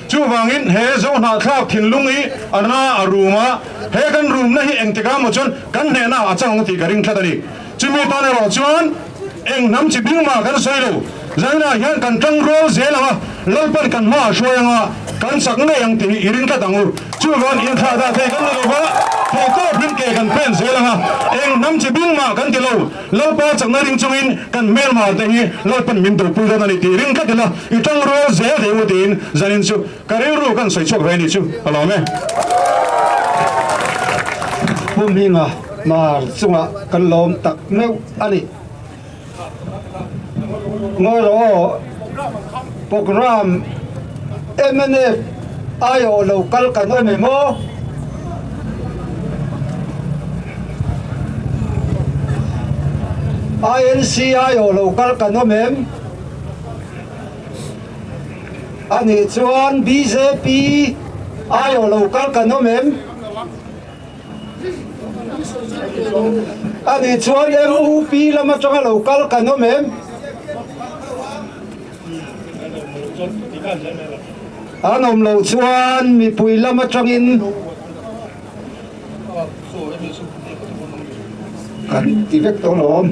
Chuvangin he Zohnahthlak thinlung hi a na a rum a, he kan rumna hi engtikah maw chuan kan hnehna a chang ang tih ka ring tlat a ni. Chumi tan erawh chuan eng hnam chi bing mah kan sawi lo. Zainah hian kan tang rual zel ang a, Lalpan kan hmaah hruai ang a, kan chak ngei ang tih hi i ring tlat ang u. Chuvan inthlah dah thei kan ni lo va, thei tawpin ke kan pen zel ang a, eng hnam chi bing mah kan ti lo. Lalpa chakna ring chungin kan hmelma te hi Lalpan min dopui dawn a ni tih ring tlat ila, i tang rual zel thei u tiin zanin chu ka rilru kan sawi chhuak ve a ni chu ka lawm e. Pu Hminga Hmar chungah kan lawm tak meuh a ni. Ngawi rawh aw, Programme mnf aiawh lo kal kan awm em aw? INC aiawh lo kal kan awm em? A nih chuan bjp aiawh lo kal kan awm em? A nih chuan MUP lam atanga lo kal kan awm em? An awm loh chuan mipui lam atangin kan ti vek tawh lo awm.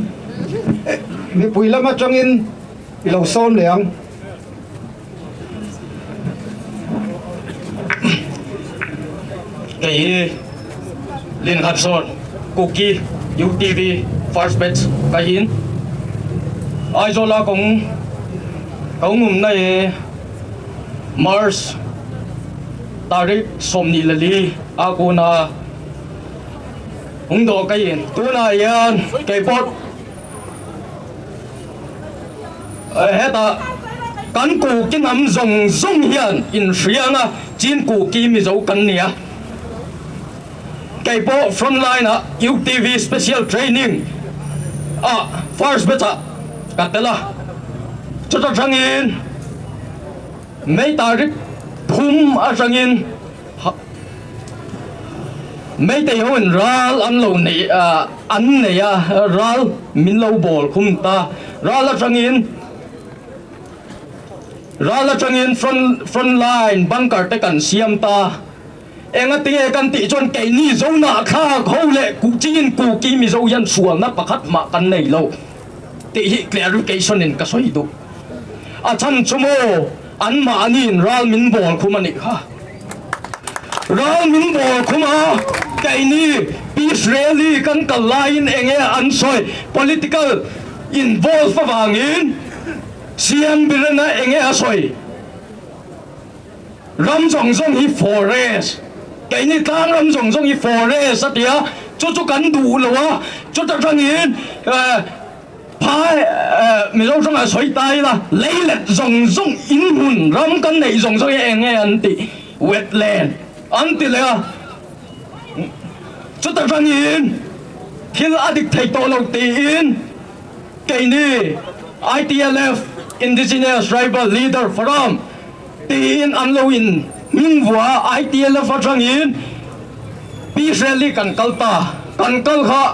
Mipui lam atangin i lo sawm leh ang. Kei hi Lin Hudson, Kuki, UTV, First Batch ka hin. Aizawl a kawng ka ngum na e March tarik 24 a kuna hung do ka in. Tunah hian kei pawh Hetah kan Kuki hnam zawng zawng hian inhriang a, Chin Kuki Mizo kan ni a. Kei pawh front line ah UTV special training ah first batch ah ka tel a, chuta tangin May tarik thum atangin Meitei ho in ral an lo nei an nei a, ral min lo bawl khum ta. Ral atangin ral atangin front front line bunker te kan siam ta. Enga tinge kan tih chuan keini Zonah thlak ho leh Chin Kuki Mizo hian sualna pakhat mah kan nei lo tih hi clarification in ka sawi duh. A chhan chu maw anmahniin ral min bawl khum a nih kha. Ral min bawl khum a, keini Peace Rally kan kal laiin enge an sawi political involve avangin CM Birena enge a sawi ram zawng zawng hi forest keini tlang ram zawng zawng hi forest a ti a, chu chu kan duh lo a, chuta tangin Phai Mizo hrangah sawi ta ila leilet zawng zawng in hmun ram kan neih zawng zawng hi eng nge an tih wetland an ti leh a, chuta tangin thil a dik thei tawh lo tiin keini ITLF Indigenous Tribal Leader Forum tiin an lo in hming vua a, ITLF atangin Peace Rally kan kal ta, kan kal kha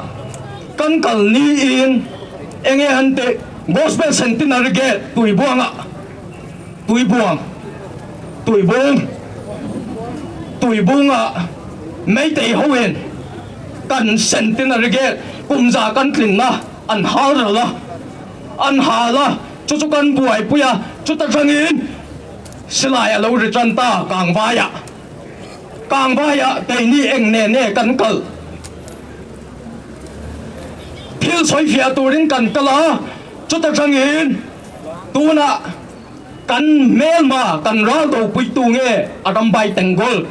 kan kal niin enge an tih? Gospel Centenary Gate Tuibuangah Tuibuang Tuibung Tuibungah Meitei hoin kan Centenary Gate kum za kan tlinna an hal ral a, an hal a, chu chu kan buaipui a, chuta tangin silai a lo ri tan ta Kangvaiah. Kangvaiah keini eng nen nge kan kal? Thil sawifiah turin kan kal a, chuta tangin tunah kan hmelma kan ral dopuitu nge a rambai Tenggol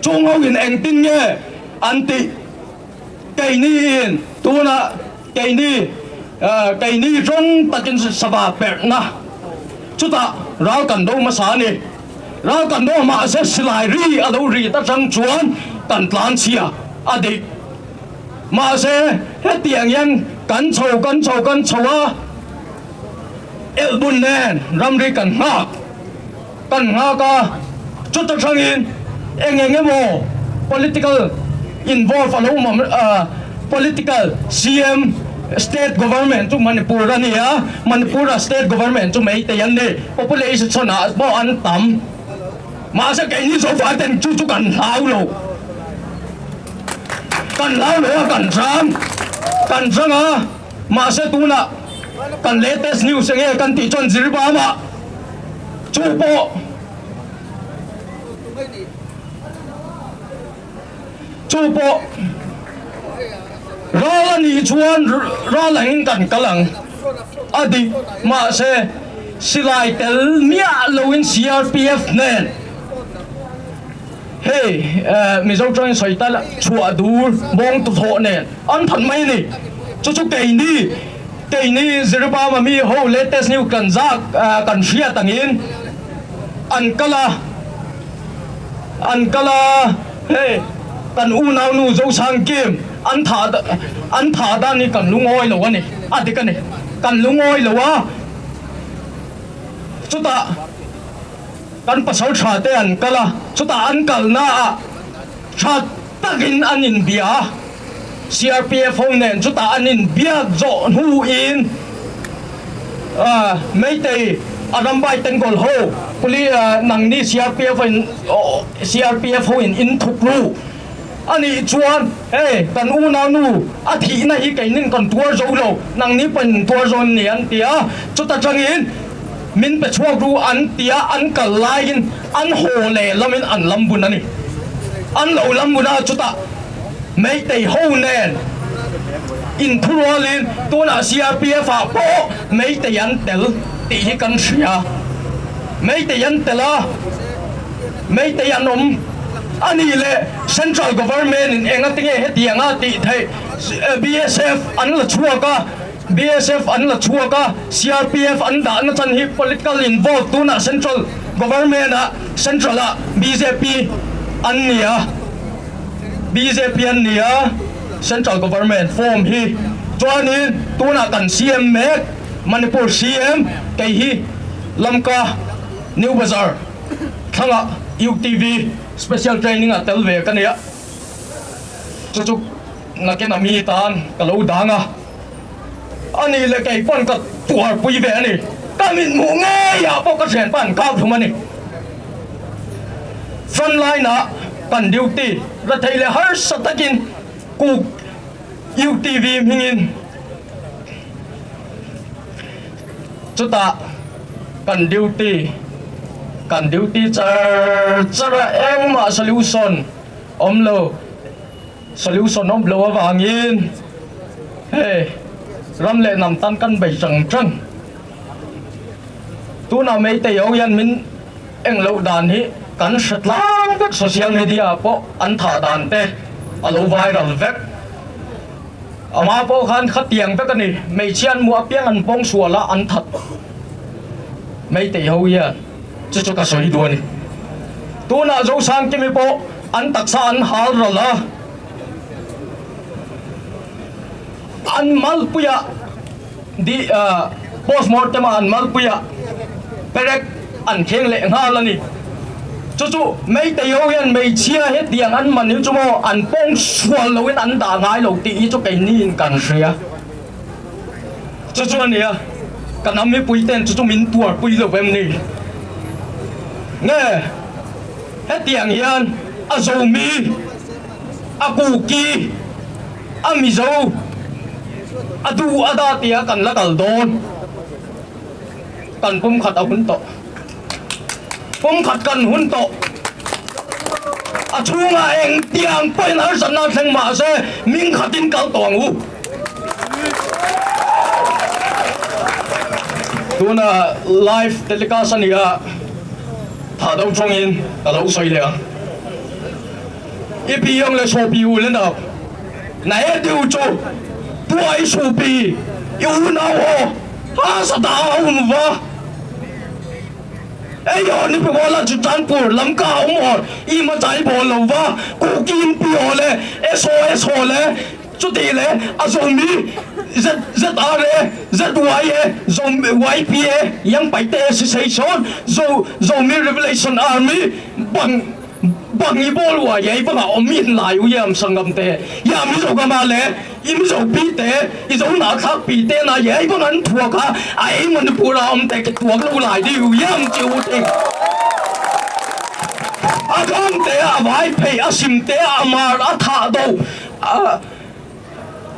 chung hoin engtin nge an tih? Keiniin tunah keini keini rawng takin sava perhna chutah ral kan do hmasa a ni. Ral kan do mahse silai ri a lo ri ta chang chuan kan tlan chhia a dik. Mahse hetiang hian kan chho kan chho kan chho a, elhbun nen ramri kan nghak kan nghak a, chuta tangin eng eng emaw political involve a lo awm a, political CM state government chu Manipur a ni a, Manipur a state government chu Meitei an ni, population ah pawh an tam, mahse keini Zofa ten chu chu kan hlau lo, kan hlau lo a kan chang kan chang a, mahse tunah kan latest news enge kan tih chuan Jiribam ah chu pawh Chu pawh ral a nih chuan ral angin kan kal ang a dik. Mahse, silai tel miah loin CRPF nen hei Mizo tawngin sawi ta ila chhuah dur bawng tuthawh nen an that mai a ni. Chu chu keini keini Ziribama mi ho latest news kan zak kan hriat angin an kal a. An kal a, hei kan unaunu Zosang Kim an thah an thah dan hi kan lungawi lo a ni, a dik a ni. Kan lungawi lo a, chutah kan pasal tha te an kal a, chutah an kalna ah tha takin an inbia a, CRPF ho nen chutah an inbiak zawh hnuin Meitei a rambai Tengol ho puli nangni CRPF in CRPF ho in in thuk lu a nih chuan hei kan unaunu a thihna hi keinin kan tuar zo lo nangni pawhin in tuar zawn ni an ti a, chuta tangin min pe chhuak ru an ti a, an kal laiin an haw leh lamin an lam bun a ni. An lo lam bun a chutah Meitei ho nen inthurualin tunah CRPF ah pawh Meitei an tel tih hi kan hria. Meitei an tel a, Meitei an awm a nih leh Central Government in engatinge hetianga tih theih BSF an la chhuak a, BSF an la chhuak a, CRPF an dahna chan hi political involve tunah Central Government ah Central ah bjp an ni a, bjp an ni a, Central Government form hi chuanin tunah kan CM mek Manipur CM kei hi Lamka New Bazar thlangah UTV Special Training ah tel ve ka nia chu chu Nakin a mi tan ka lo dang a, a nih leh kei pawn ka tuarpui ve a ni. Ka mithmuh ngeiah pawh ka thianpa an kau thum a ni. Front line ah kan duty la thei leh harsa takin kuk UTV hmingin chutah kan duty kan duty char char a engmah solution awm lo. Solution awm lo avangin hei ram leh hnam tan kan bei chang chang. Tunah Meitei ho hian min eng loh dan hi kan hre tlang vek, social media ah pawh an thah dan te a lo viral vek. Amah pawh khan khatiang vek a ni, hmeichhia an hmuh apiang an pawng sual a an that Meitei ho hian chu chu ka sawi duh a ni. Tunah Zosangkimi pawh An taksa an hal ral a, an malpuiah di postmortem ah an malpuiah perek an kheng leh nghal a ni. Chu chu Meitei ho hian hmeichhia hetiang an man hi chu maw an pawng sual loin an dah ngai lo tih hi chu keini in kan hria. Chu chu a ni a. Ka hnam mipui ten chu chu min tuarpui lo em ni? Nge hetiang hian a Zomi, a Kuki, a Mizo, a duh a da tia kan la kal dawn? Kan pumkhat a hun tawh. Pumkhat kan hun tawh. A chhungah engtiang pawhin harsatna thleng mah se mingkhatin kal tawh ang u. Tuna live telecast a ni a, thah deuh chungin ka lo sawi leh ang. I pi ang le saw pi u le nak na e ti u chu tua i su pi i unau ho ha sa ta a um va. Ei aw ni pi la chu Chanpur lam ka um or i ma chai bol lo va ku kin pi aw le SOS ho le Chuti le a zomi ZRA, ZYA, YPA, Yang Paite Association, Zo Zomi Revelation Army, bang bang i bol wa yai banga om in lai u yam sangam te ya mi zo gama le i mi zo pi te i zo na thak pi te na yai bang an thua kha ai Manipur a om te ke tuak lo lai di u yam chi u te a kham te a vai phei a sim te a mar a tha do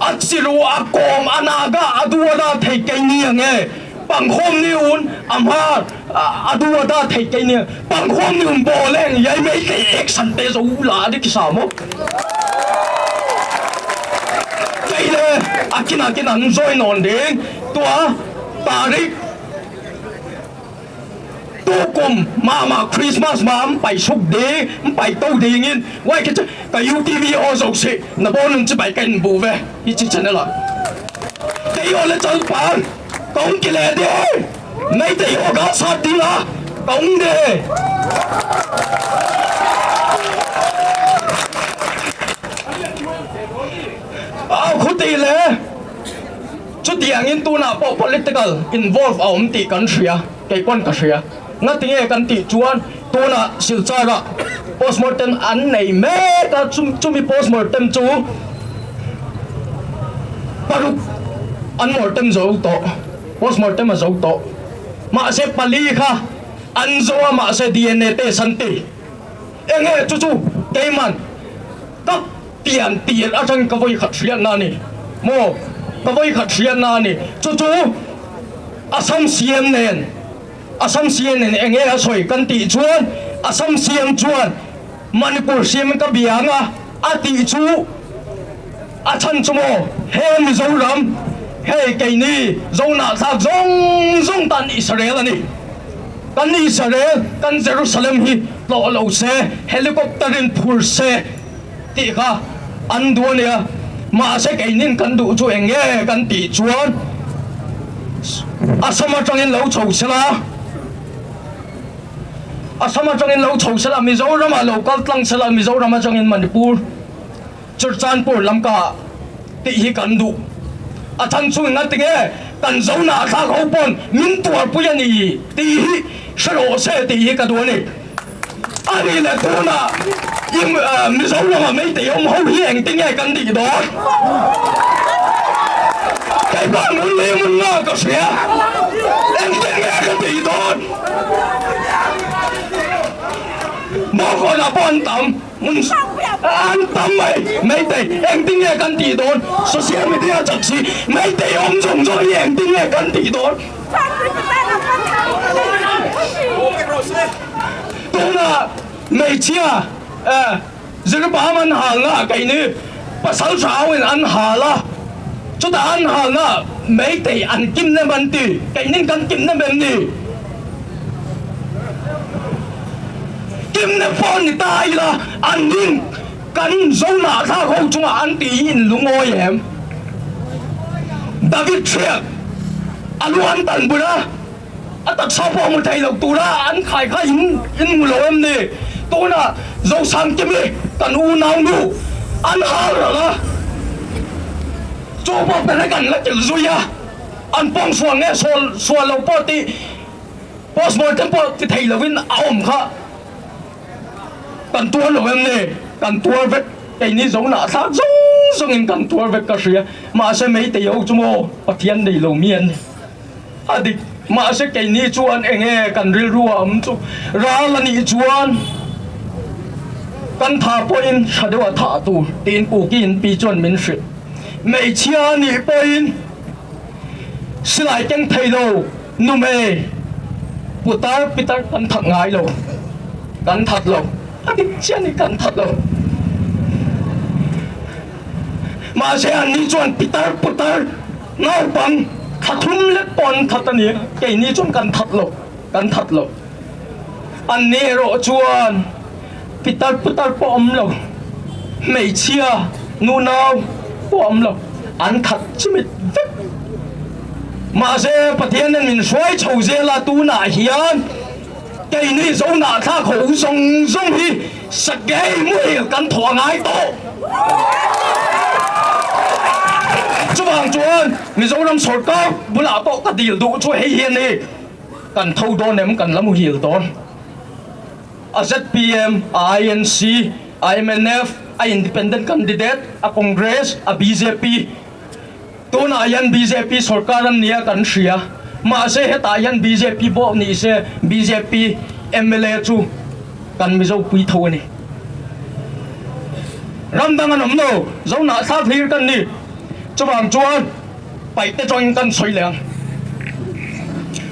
A chiru a kawm a naga a du a da thei kei ni ang e pangkhawm ni un a hmar a du a da thei kei ni ang pangkhawm ni un ball eng yai mei kei ek san te zo u la adi kisa maw kei le a kin a kin an join on ding tua tarik Tukum mah mah Christmas ma an pai suk ding, an pai to ding in wai khi chu ka UTV aw zo si na bo nun chi pai ka in bu ve hi chi channel ah. Kei aw le chal par ka ung ki le de nei te aw ga sat ding a ka ung de. Au khu ti le. Chutiangin tunah pawh political involve a awm tih kan hria, kei pawn ka hria. Ngatinge kan tih chuan tunah Silchar-ah postmortem an nei mek a, chumi postmortem chu paruk an mortem zo tawh, postmortem a zo tawh. Mahse pali kha an zo a mahse DNA test an ti. Enge chu chu keiman ka. Pian tir atang ka vawi khat hriatna a ni maw? Ka vawi khat hriatna a ni. Chu chu Assam CM nen, Assam CM nen eng nge a sawi kan tih chuan Assam CM chuan Manipur CM ka bia ang a, a tih chu a chhan chu maw he Mizoram hei keini Zohnahthlak zawng zawng tan Israel a ni. Kan Israel, kan Jerusalem hi tlawh lo se, helicopter in phur se. Tih kha an duh a nia. Mahse keinin kan duh chu eng nge kan tih chuan Assam atangin lo chho sela, Assam atangin lo chho sela, Mizoramah lo kal tlang sela, Mizoram atangin Manipur, Churchandpur lam ka tih hi kan duh. A chhan chu enga tinge kan Zohna thlak ho pawn min tuarpui a ni tih hi hre rawh se tih hi ka duh a ni. A nih leh tunah i Mizoram ah Meitei awm ho hi engtin nge kan tih dawn? Keipawh mun leh mun nga ka hria, engtin nge ka tih dawn? Bawngkawnah pawh an tam, mun an tam mai, Meitei engtin nge kan tih dawn? Social media chak si Meitei awm zawng zawng hi engtin nge kan tih dawn? Tuna hmeichhia Jeroboam an halna kei ni pasal hau in an hal a, chutah an halna meitei an kim nem an ti, keinin kan kim nem em ni? Kim nem pawh ni ta ila an nin kan Zonah thlak ho chungah an ti hi in lungawi em? David hriat a lu an tan bul a, a taksa pawh hmu thei lo tura an khai kha in in hmu lo em ni? Tunah Zosangkimi kan unau nu an hal rang a, chu pawh perek an la kilh zui a, an pawng sual nge sual sual lo pawh tih postmortem pawh ti thei lovin a awm kha. Kan tuar lo em ni? Kan tuar vek. Keini Zonah thlak zawng zawngin kan tuar vek ka hria. Mahse Meitei ho chu maw Pathian nei lo mi an ni. A dik, mahse keini chuan enge kan rilru a awm chu ral a nih chuan kan tha pawhin tha deuh a thah tur tiin Kuki in pi chuan min hrilh. Hmeichhia a nih pawhin silai keng thei lo nume putar pitar kan that ngai lo, kan that lo, a dik chiah a ni kan that lo. Mahse anni chuan pitar putar naupang thla thum lek pawh an that a ni a, keini chuan kan that lo, kan that lo. Anni erawh chuan pitar putar pawh awm lo, hmeichhia nu nau pawh awm lo, an that chimit vek. Mahse Pathianin min hruai chho zel a, tunah hian Keini Zonah thlak ho zawng zawng hi sakei muhil kan thawh a ngai tawh. Chuvang chuan Mizoram sorkar bulah pawh ka dil duh chu hei hi a ni, kan tho dawn em kan la muhil dawn. A zpm, a INC, a mnf, a independent candidate, a Congress, a bjp, Tunah hian bjp sorkar an nia kan hria, mahse hetah hian bjp pawh ni se bjp mla chu kan Mizo pui tho a ni. Ram dang an awm lo, Zonah thlak hlir kan ni. Chuvang chuan paih te chuan kan sawi leh ang.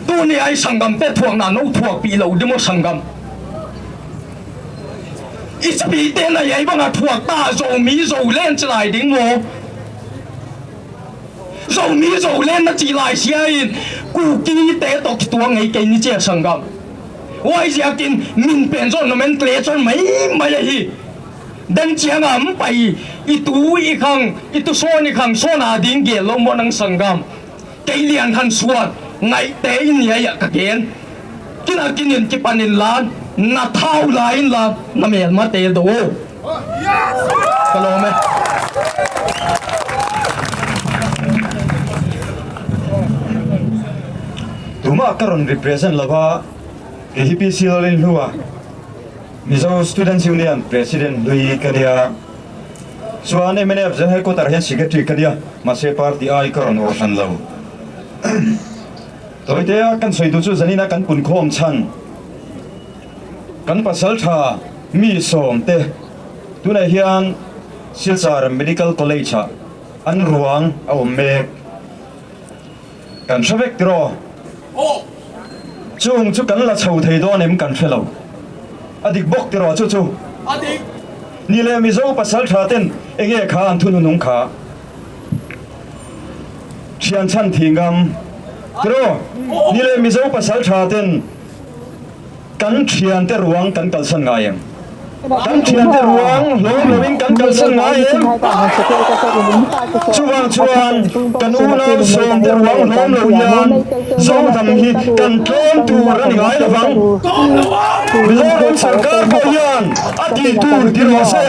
Tuni ai Sangam te thuak na no thuak pih lo dimo Sangam. I chapi te na ei banga thuak ta zo mi zo len chelai ding maw? Zomi zo len na chi lai sia in Kuki te to ki tuang ngei kei ni che sangam wai zia kin min pen zon nomen tle chon mai mai a hi den chiang am pai i tu i khang i tu son i khang son a ding ge lo mo nang sangam kei lian khan suan ngai te in nia ya ka gen kina kinin ki panin lan na thau la in la na mel ma te do Ka lawm e. Tumah ka rawn represent lova, kei hi PC Lalin hlua Mizo Students Union President hlui ka nia. Chuan mnf General Headquarter hian Secretary ka nia, mahse party ai ka rawn awh hran lo. Tawitea kan sawi duh chu zanina kan punkhawm chhan. Kan pasaltha mi sawmte tunah hian Silchar Medical College ah an ruang a awm mek. Kan hre vek tiraw? Chung chu kan la chho thei dawn em kan hre lo. A dik bawk tiraw chu chu? Ni leh Mizo pasaltha ten enge kha an thununung kha? Thian chhan thingam tiraw? Ni leh Mizo pasaltha ten Kan thiante ruang kan kalsan ngai em? Kan thiante ruang hlawm loin kan kalsan ngai em? Chuvang chuan kan unau sawmte ruang hlawm lo hian Zoram hi kan tlawm tur a ni ngai lovang. Mizoram sarkar pawh hian a tih tur ti rawh se.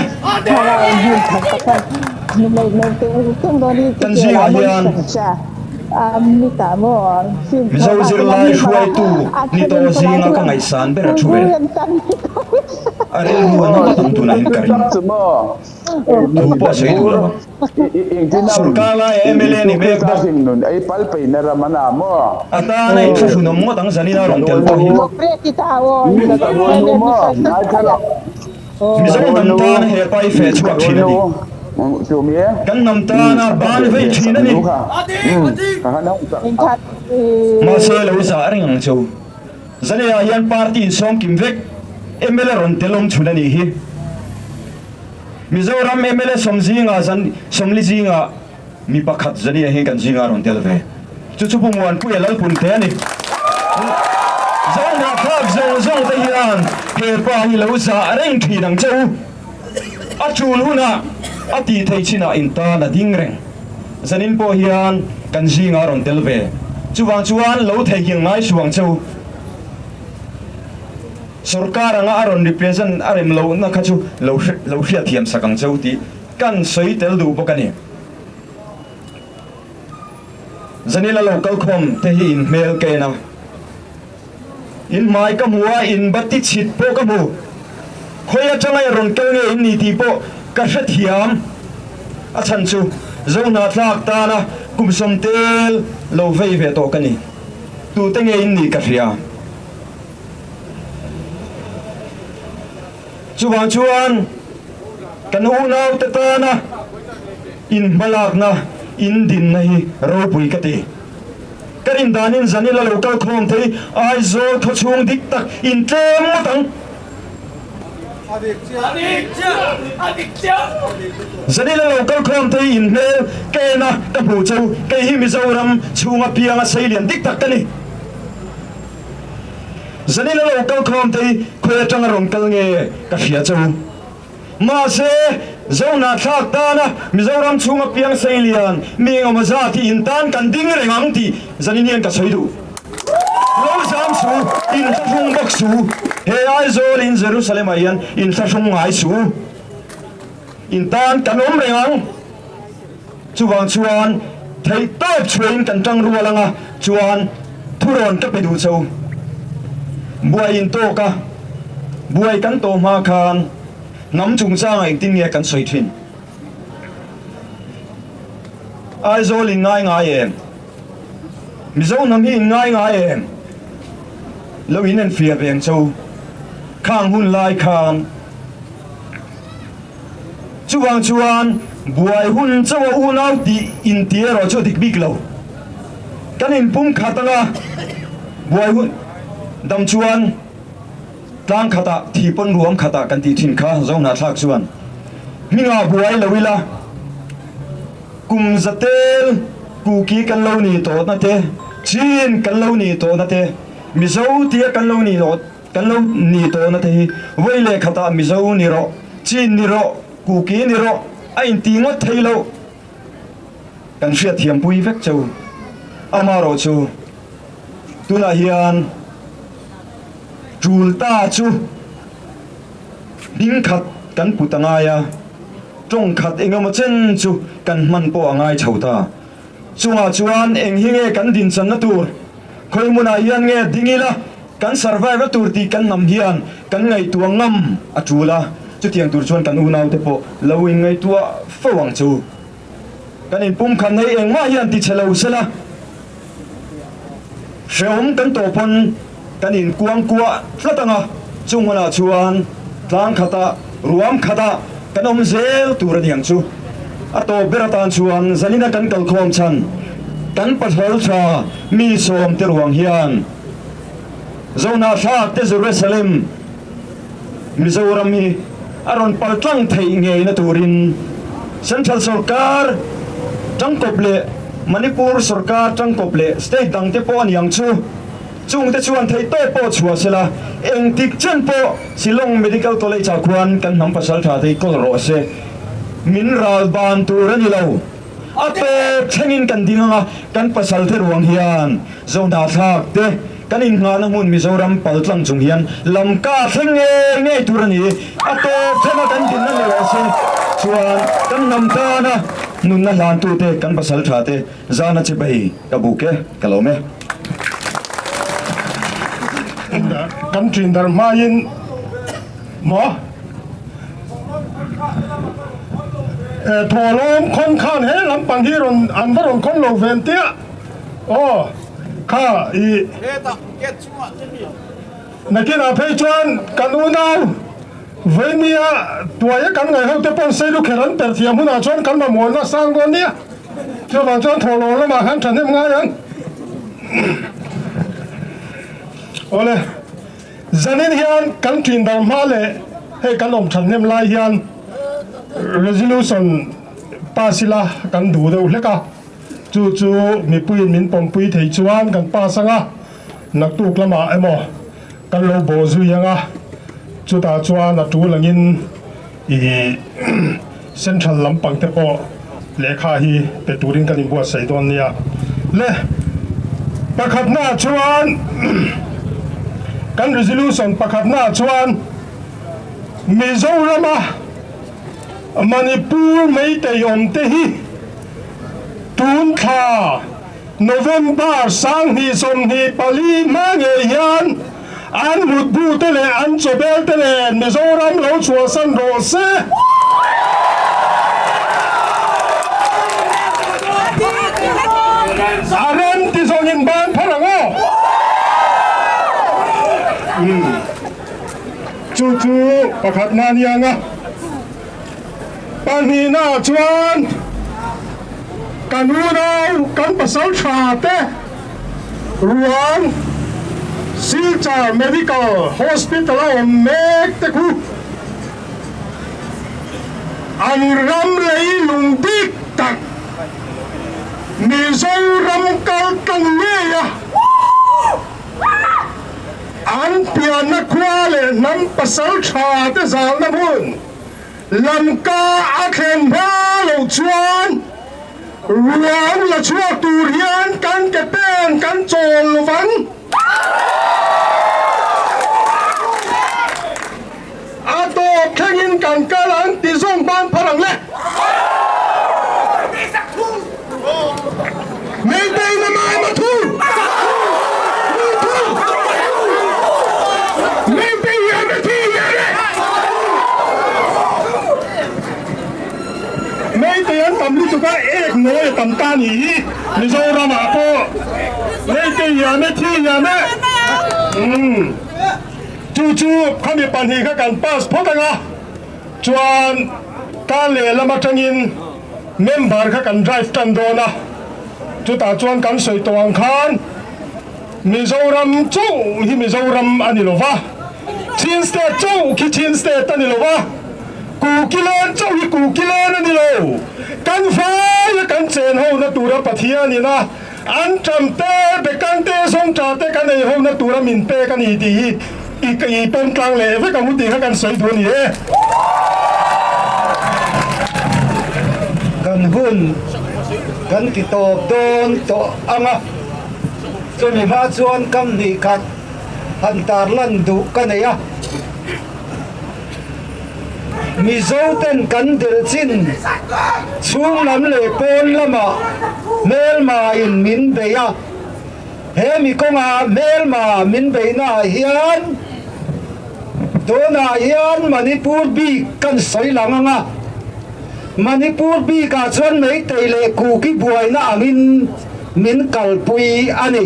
Kan zingah hian. Mizo zirlai hruaitu ni tawh zinga ka ngaihsan ber a thu ve. A rilru a nawt ang tunah hian ka ring. Thu pawh a sawi duh lo ang. Sorkar laia mla ni mek bawk. A tan a inthlahrunawm ngawt ang zanin a rawn tel pawh hi. Mizo hnam tan he pai feh chhuak thin a ni. Kan hnam tana ban vei thin a ni. Mahse lo zah reng ang chu. Zalea hian party in sawm kim vek mla rawn tel awm chhun a nih hi. Mizoram mla sawm zinga zan sawmli zinga mi pakhat Zalea hi kan zinga rawn tel ve. Chu chu Pu Muanpuia Lalpunte a ni. Zohnahthlak zawng zawng te hian he pa hi lo zah reng thin ang che u. A tul hunah a tih theih chinah in tan a ding reng. Zanin pawh hian kan zingah a rawn tel ve. Chuvang chuan lo theihnghilh ngai suh ang che u. Sorkar anga a rawn represent a rem lohna kha chu lo lo hriatthiam sak ang che u tih kan sawi tel duh bawk a ni. Zanila lo kal khawm te hi in hmel ka en a, in hmai ka hmu a, in bati chhit pawh ka hmu. Khawi atanga i rawn kal nge in ni tih pawh ka hrethiam. A chhan chu Zohnahthlak tana kum sawmtel lo vei ve tawh ka ni. Tute nge in nih ka hria. Chuvang chuan kan unaute tana inhmalakna, indinna hi ropui ka ti. Ka rindanin Zanila lo kal khawm thei Aizawl khawchhung dik tak intlem ngawt ang. Zanila lo kal khawm thei inhmel ka en a, ka hmuh chu kei hi Mizoram chhunga pianga seilian dik tak ka ni. Zanila lo kal khawm thei khawi atanga rawn kal nge ka hria chu. Mahse, Zohnahthlak tana Mizoram chhunga piang seilian mi engemaw zat hi in tan kan ding reng ang tih zanin hian ka sawi duh. Lo zam su, inthlahrung bawk su, he Aizawl in Jerusalem ah hian inthlahrung ngai su. In tan kan awm reng ang. Chuvang chuan theih tawp chhuahin kan tang rual anga chuan thurawn ka pe duh cho. Buai in tawk a, buai kan tawh hma khan hnam chungchangah engtin nge kan sawi thin? Aizawl in ngai ngai em? Mizo hnam hi in ngai ngai em? Lo in enfiah ve ang cho. Khang hun lai khan. Chuvang chuan buai hun chauh a unau tih inti erawh chu a dik bik lo. Kan inpum khat anga buai hun dam chuan tlang khatah thi pawn ruam khatah kan tih thin kha Zohnahthlak chuan hmingah buai lo ila kum zatel kuki kan lo nih tawhna te, Chin kan lo nih tawhna te, Mizo tia kan lo nih tawh Kan lo ni tawhna te hi vawi leh khatah Mizo ni rawh, Chin ni rawh, Kuki ni rawh a inti ngawt thei lo. Kan hriatthiam pui vek cheu. Amaherawh chu tunah hian tul ta chu ding khat kan put a ngai a, tawng khat engemaw chen chu kan hman pawh a ngai chho ta. Chungah chuan eng hi nge kan dinchanna tur? Khawi hmunah hian nge ding ila kan survive a tur tih kan hnam hian kan ngaihtuah ngam a tul a, chutiang tur chuan kan unaute pawh lo inngaihtuah fo ang chu. Kan inpumkhat nei engmah hian ti che lo sela, hrehawm kan tawh pawn kan inkuangkuah tlat ang a, chung hmunah chuan tlang khatah, ruam khatah kan awm zel tur a ni ang chu. A tawp ber atan chuan zanina kan kalkhawm chhan kan pasal tha mi sawmte ruang hian Zohnahthlak te Jerusalem, Mizoram hi a rawn pal tlang theih ngeina turin Central sawrkar tangkawp leh Manipur sawrkar tangkawp leh state dangte pawh a ni ang chu. Chungte chuan theihtawp pawh chhuah sela, engtik chen pawh Shillong Medical College ah khuan kan hnam pasal tha te hi kawl rawh se. Min ral ban tur a ni lo. A tawp thlengin kan ding anga kan pasal te ruang hian Zohnahthlak te kan innghahna hmun Mizoram paltlang chung hian lamka thleng ngei ngei tur a ni. A tawp thlenga kan dinna ni rawh se. Chuan kan hnam tana nunna hlantute kan pasal tha te zana chibai ka buk e, ka lawm e. Kan ṭin dar hmain maw thawhlawm khawn khan he lampang hi rawn an va rawn khawn lo ven tia aw kha i nakinah phei chuan kan unau Vainia tuaia kan ngaih ho te pawn Seilu kher an per thiam hunah chuan kan mamawh nasa dawn nia. Chuvang chuan thawhlawm lamah khan thahnem ngai ang. Awle, zanin hian kan ṭin dar hma leh hei kan awm thahnem lai hian resolution pass ila kan duh deuh hlek a, chu chu mipuiin min pawmpui thei chuan kan pass ang a, naktuk lamah emaw kan lo bawh zui ang a, chutah chuan a tul angin Ih Central lampang te pawh lehkha hi pe turin kan inbuatsaih dawn nia. Le pakhatnaah chuan kan resolution pakhatnaah chuan Mizorama Manipur Meitei awmte hi tun thla November 2024 hma ngei hian an mutbu te leh an chawbel te nen Mizoram lo chhuahsan rawh se. A rem ti zawngin ban phar ang aw. Chu chu pakhatna a ni ang a. Pahnihnaah chuan kan unau, kan pasal tha te ruang Silchar Medical Hospital a awm mek te khu an ram leilung dik tak Mizoram kal tlang ngei a an pianna khua leh hnam pasal tha te zalna hmun Lamka a thlen hma loh chuan ruang la chhuak tur hian kan ke pen kan chawl lo vang. A tawp thlengin kan kal ang ti zawng hman phar ang le. Meitei na mai ma thu! Meitei hian a thi hian e! Meitei an tam lutuk a, ek nawi a tam ta ni hi Mizoram ah pawh Meitei hian e thi hian e! Chu chu khami pahnih kha kan pass phawt ang a, chuan ka lehlam atangin Member kha kan drive tan dawn a, chutah chuan kan sawi tawh ang khan Mizoram chauh hi Mizoram a ni lo va, Chin State chauh khi Chin State a ni lo va, Kukilen chauh hi Kukilen a ni lo. Kan vaia kan chen hona tura Pathianin a an ṭam te, bekang te, zawngṭah te kan ei hona tura min pek a ni tih hi i pawm tlang leh vek ang u tih kha kan sawi duh a ni e. Kan hun kan ti tawp dawn tawh ang a, chumi hma chuan kam hnih khat han tarlan duh ka nei a. Mizo ten kan delh chin chhung lam leh pawn lamah hmelma in min bei a, he mi kawngah hmelma min beihna ah hian tunah hian Manipur bik kan sawi lang ang a, Manipur bikah chuan Meitei leh Kuki buaina angin min kalpui a ni.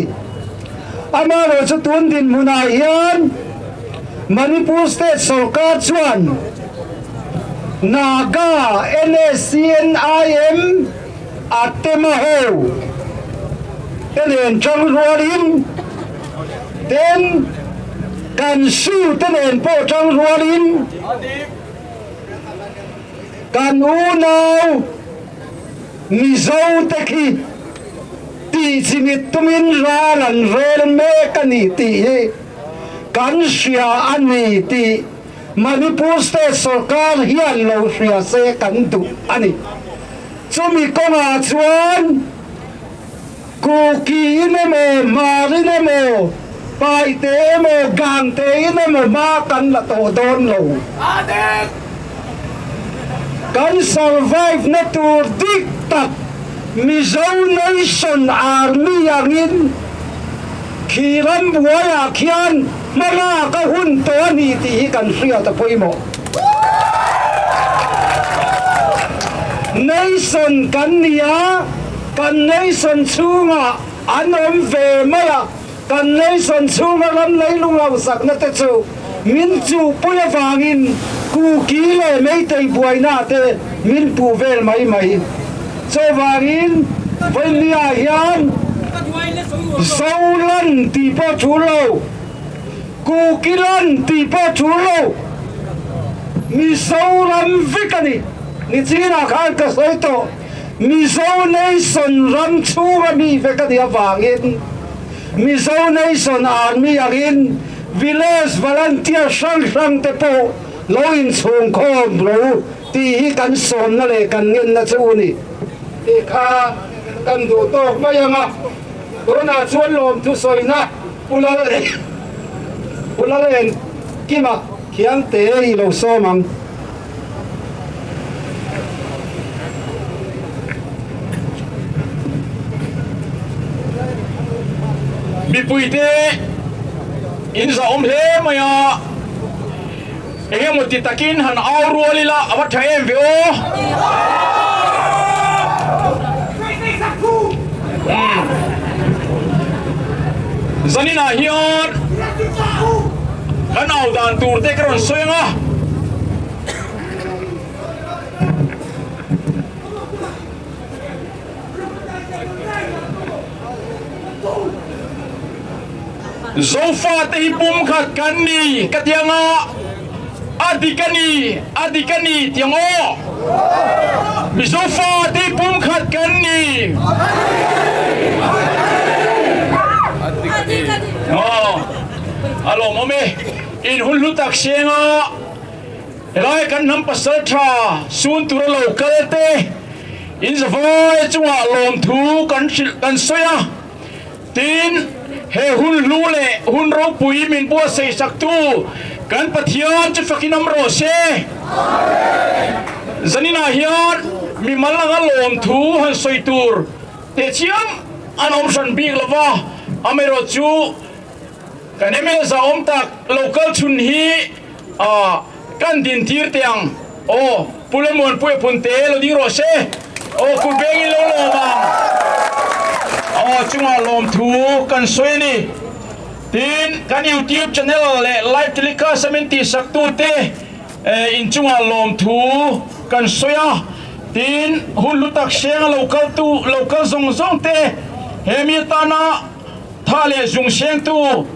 Amaherawhchu tun dinhmunah hian Manipur State sorkar chuan Naga NSCNIM a tema ho te nen tang rualin ten kan su te nen pawh tang rualin kan unau Mizo te khi tih chimit tumin ral an rel mek a ni tih hi Kan hria a ni tih Manipur State sorkar hian lo hria se kan duh a ni. Chumi kawngah chuan Kuki in emaw, Hmar in emaw, Paite emaw, Gangte in emaw hma kan la tawh dawn lo. Kan survive na tur dik tak Mizo Nation Army angin Khi ram buaiah khian hmalak a hun tawh a ni tih hi kan hriat a pawimawh. Nation kan ni a, kan nation chhungah an awm ve mai a, kan nation chhunga ram leilung hausakna te chu min chuhpui avangin Kuki leh Meitei buaina te min puh vel mai mai. Chuvangin Vawinia hian Zolan tih pawh ṭul lo, Kukilan tih pawh ṭul lo, Mizoram vek a ni. Nichinah khan ka sawi tawh, Mizo Nation ram chhunga mi vek a nih avangin Mizo Nation Army angin Village Volunteer hrang hrang te pawh lo inchhungkhawm ro tih hi kan sawmna leh kan ngenna chu a ni. Tih kha kan duh tawk mai ang a, tunah chuan lawmthu sawina Pu Lal Pu Lal Enkima Khiangte i lo sawm ang. Mipuite in zahawm hle mai a. Eng emaw ti takin han au rual ila a va tha em ve aw. Zaninah hian Kan au dan tur te ka rawn sawi ang a. Zofate hi pumkhat kan ni ka ti ang a, a dik a ni, a dik a ni ti ang aw. Mizofate hi pumkhat kan ni. Aw, a lawmawm e. In hun hlu tak seng a, helai kan hnam pasal tha sun tura lo kal te, in zavai chungah lawmthu kan hrilh kan sawi a. Tin, he hun hlu leh hun ropui min buatsaih saktu kan Pathian chu fakin awm rawh se. Zaninah hian mimal anga lawmthu han sawi tur teh chiam an awm hran bik lo va, amaherawh chu kan mla zahawm tak local chhun hi kan dintir teh ang. Aw, Pu Lamuanpuia Punte lo ding rawh se. Aw, kut bengin lo lawm ang. Aw, chungah lawmthu kan sawi a ni. Tin, kan YouTube channel leh live telecast a min tihsaktute inchungah lawmthu kan sawi a. Tin, hun hlu tak hrenga lo kaltu, lo kal zawng zawngte he mi atana tha leh zung hrengtu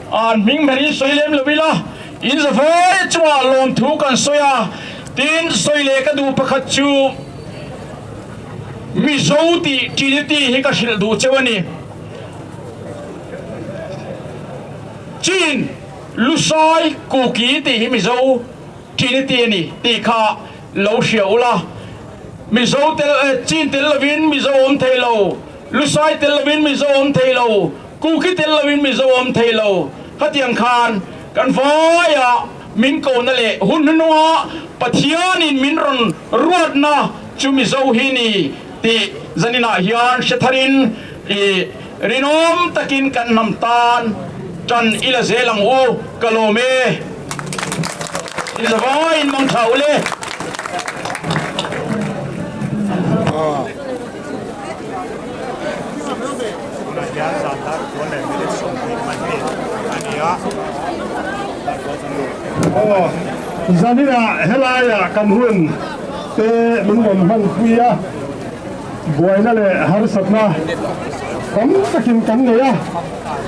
an hming hmerin sawi lem lo ila. In zavai chungah lawmthu kan sawi a, tin sawi leh ka duh pakhat chu Mizo tih Trinity hi ka hrilh duh cheu a ni. Chin, Lusai, Kuki tih hi Mizo Trinity a ni tih kha lo hria ula. Mizo tel, Chin tel lovin Mizo awm thei lo, Lusai tel lovin Mizo awm thei lo, Kuki tel lovin Mizo awm thei lo. Khatiang khan kan vaia min kohna leh hun hnuhnunga Pathianin min rawn ruatna chu Mizo hi ni tih zaninah hian hre tharin i rinawm takin kan hnam tan tan i la zel ang u, ka lawm e. I zavaiin mang tha u le. Aw, zaninah helaiah kan hun te min rawn hmanpui a, buaina leh harsatna tam takin kan nei a,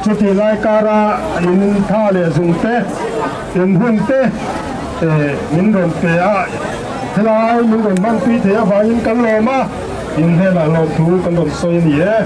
chutih lai kara in tha leh zung te, in hun te min rawn pe a, helai min rawn hmanpui thei avangin kan lawm a. In hnenah lawmthu kan rawn sawi a ni e.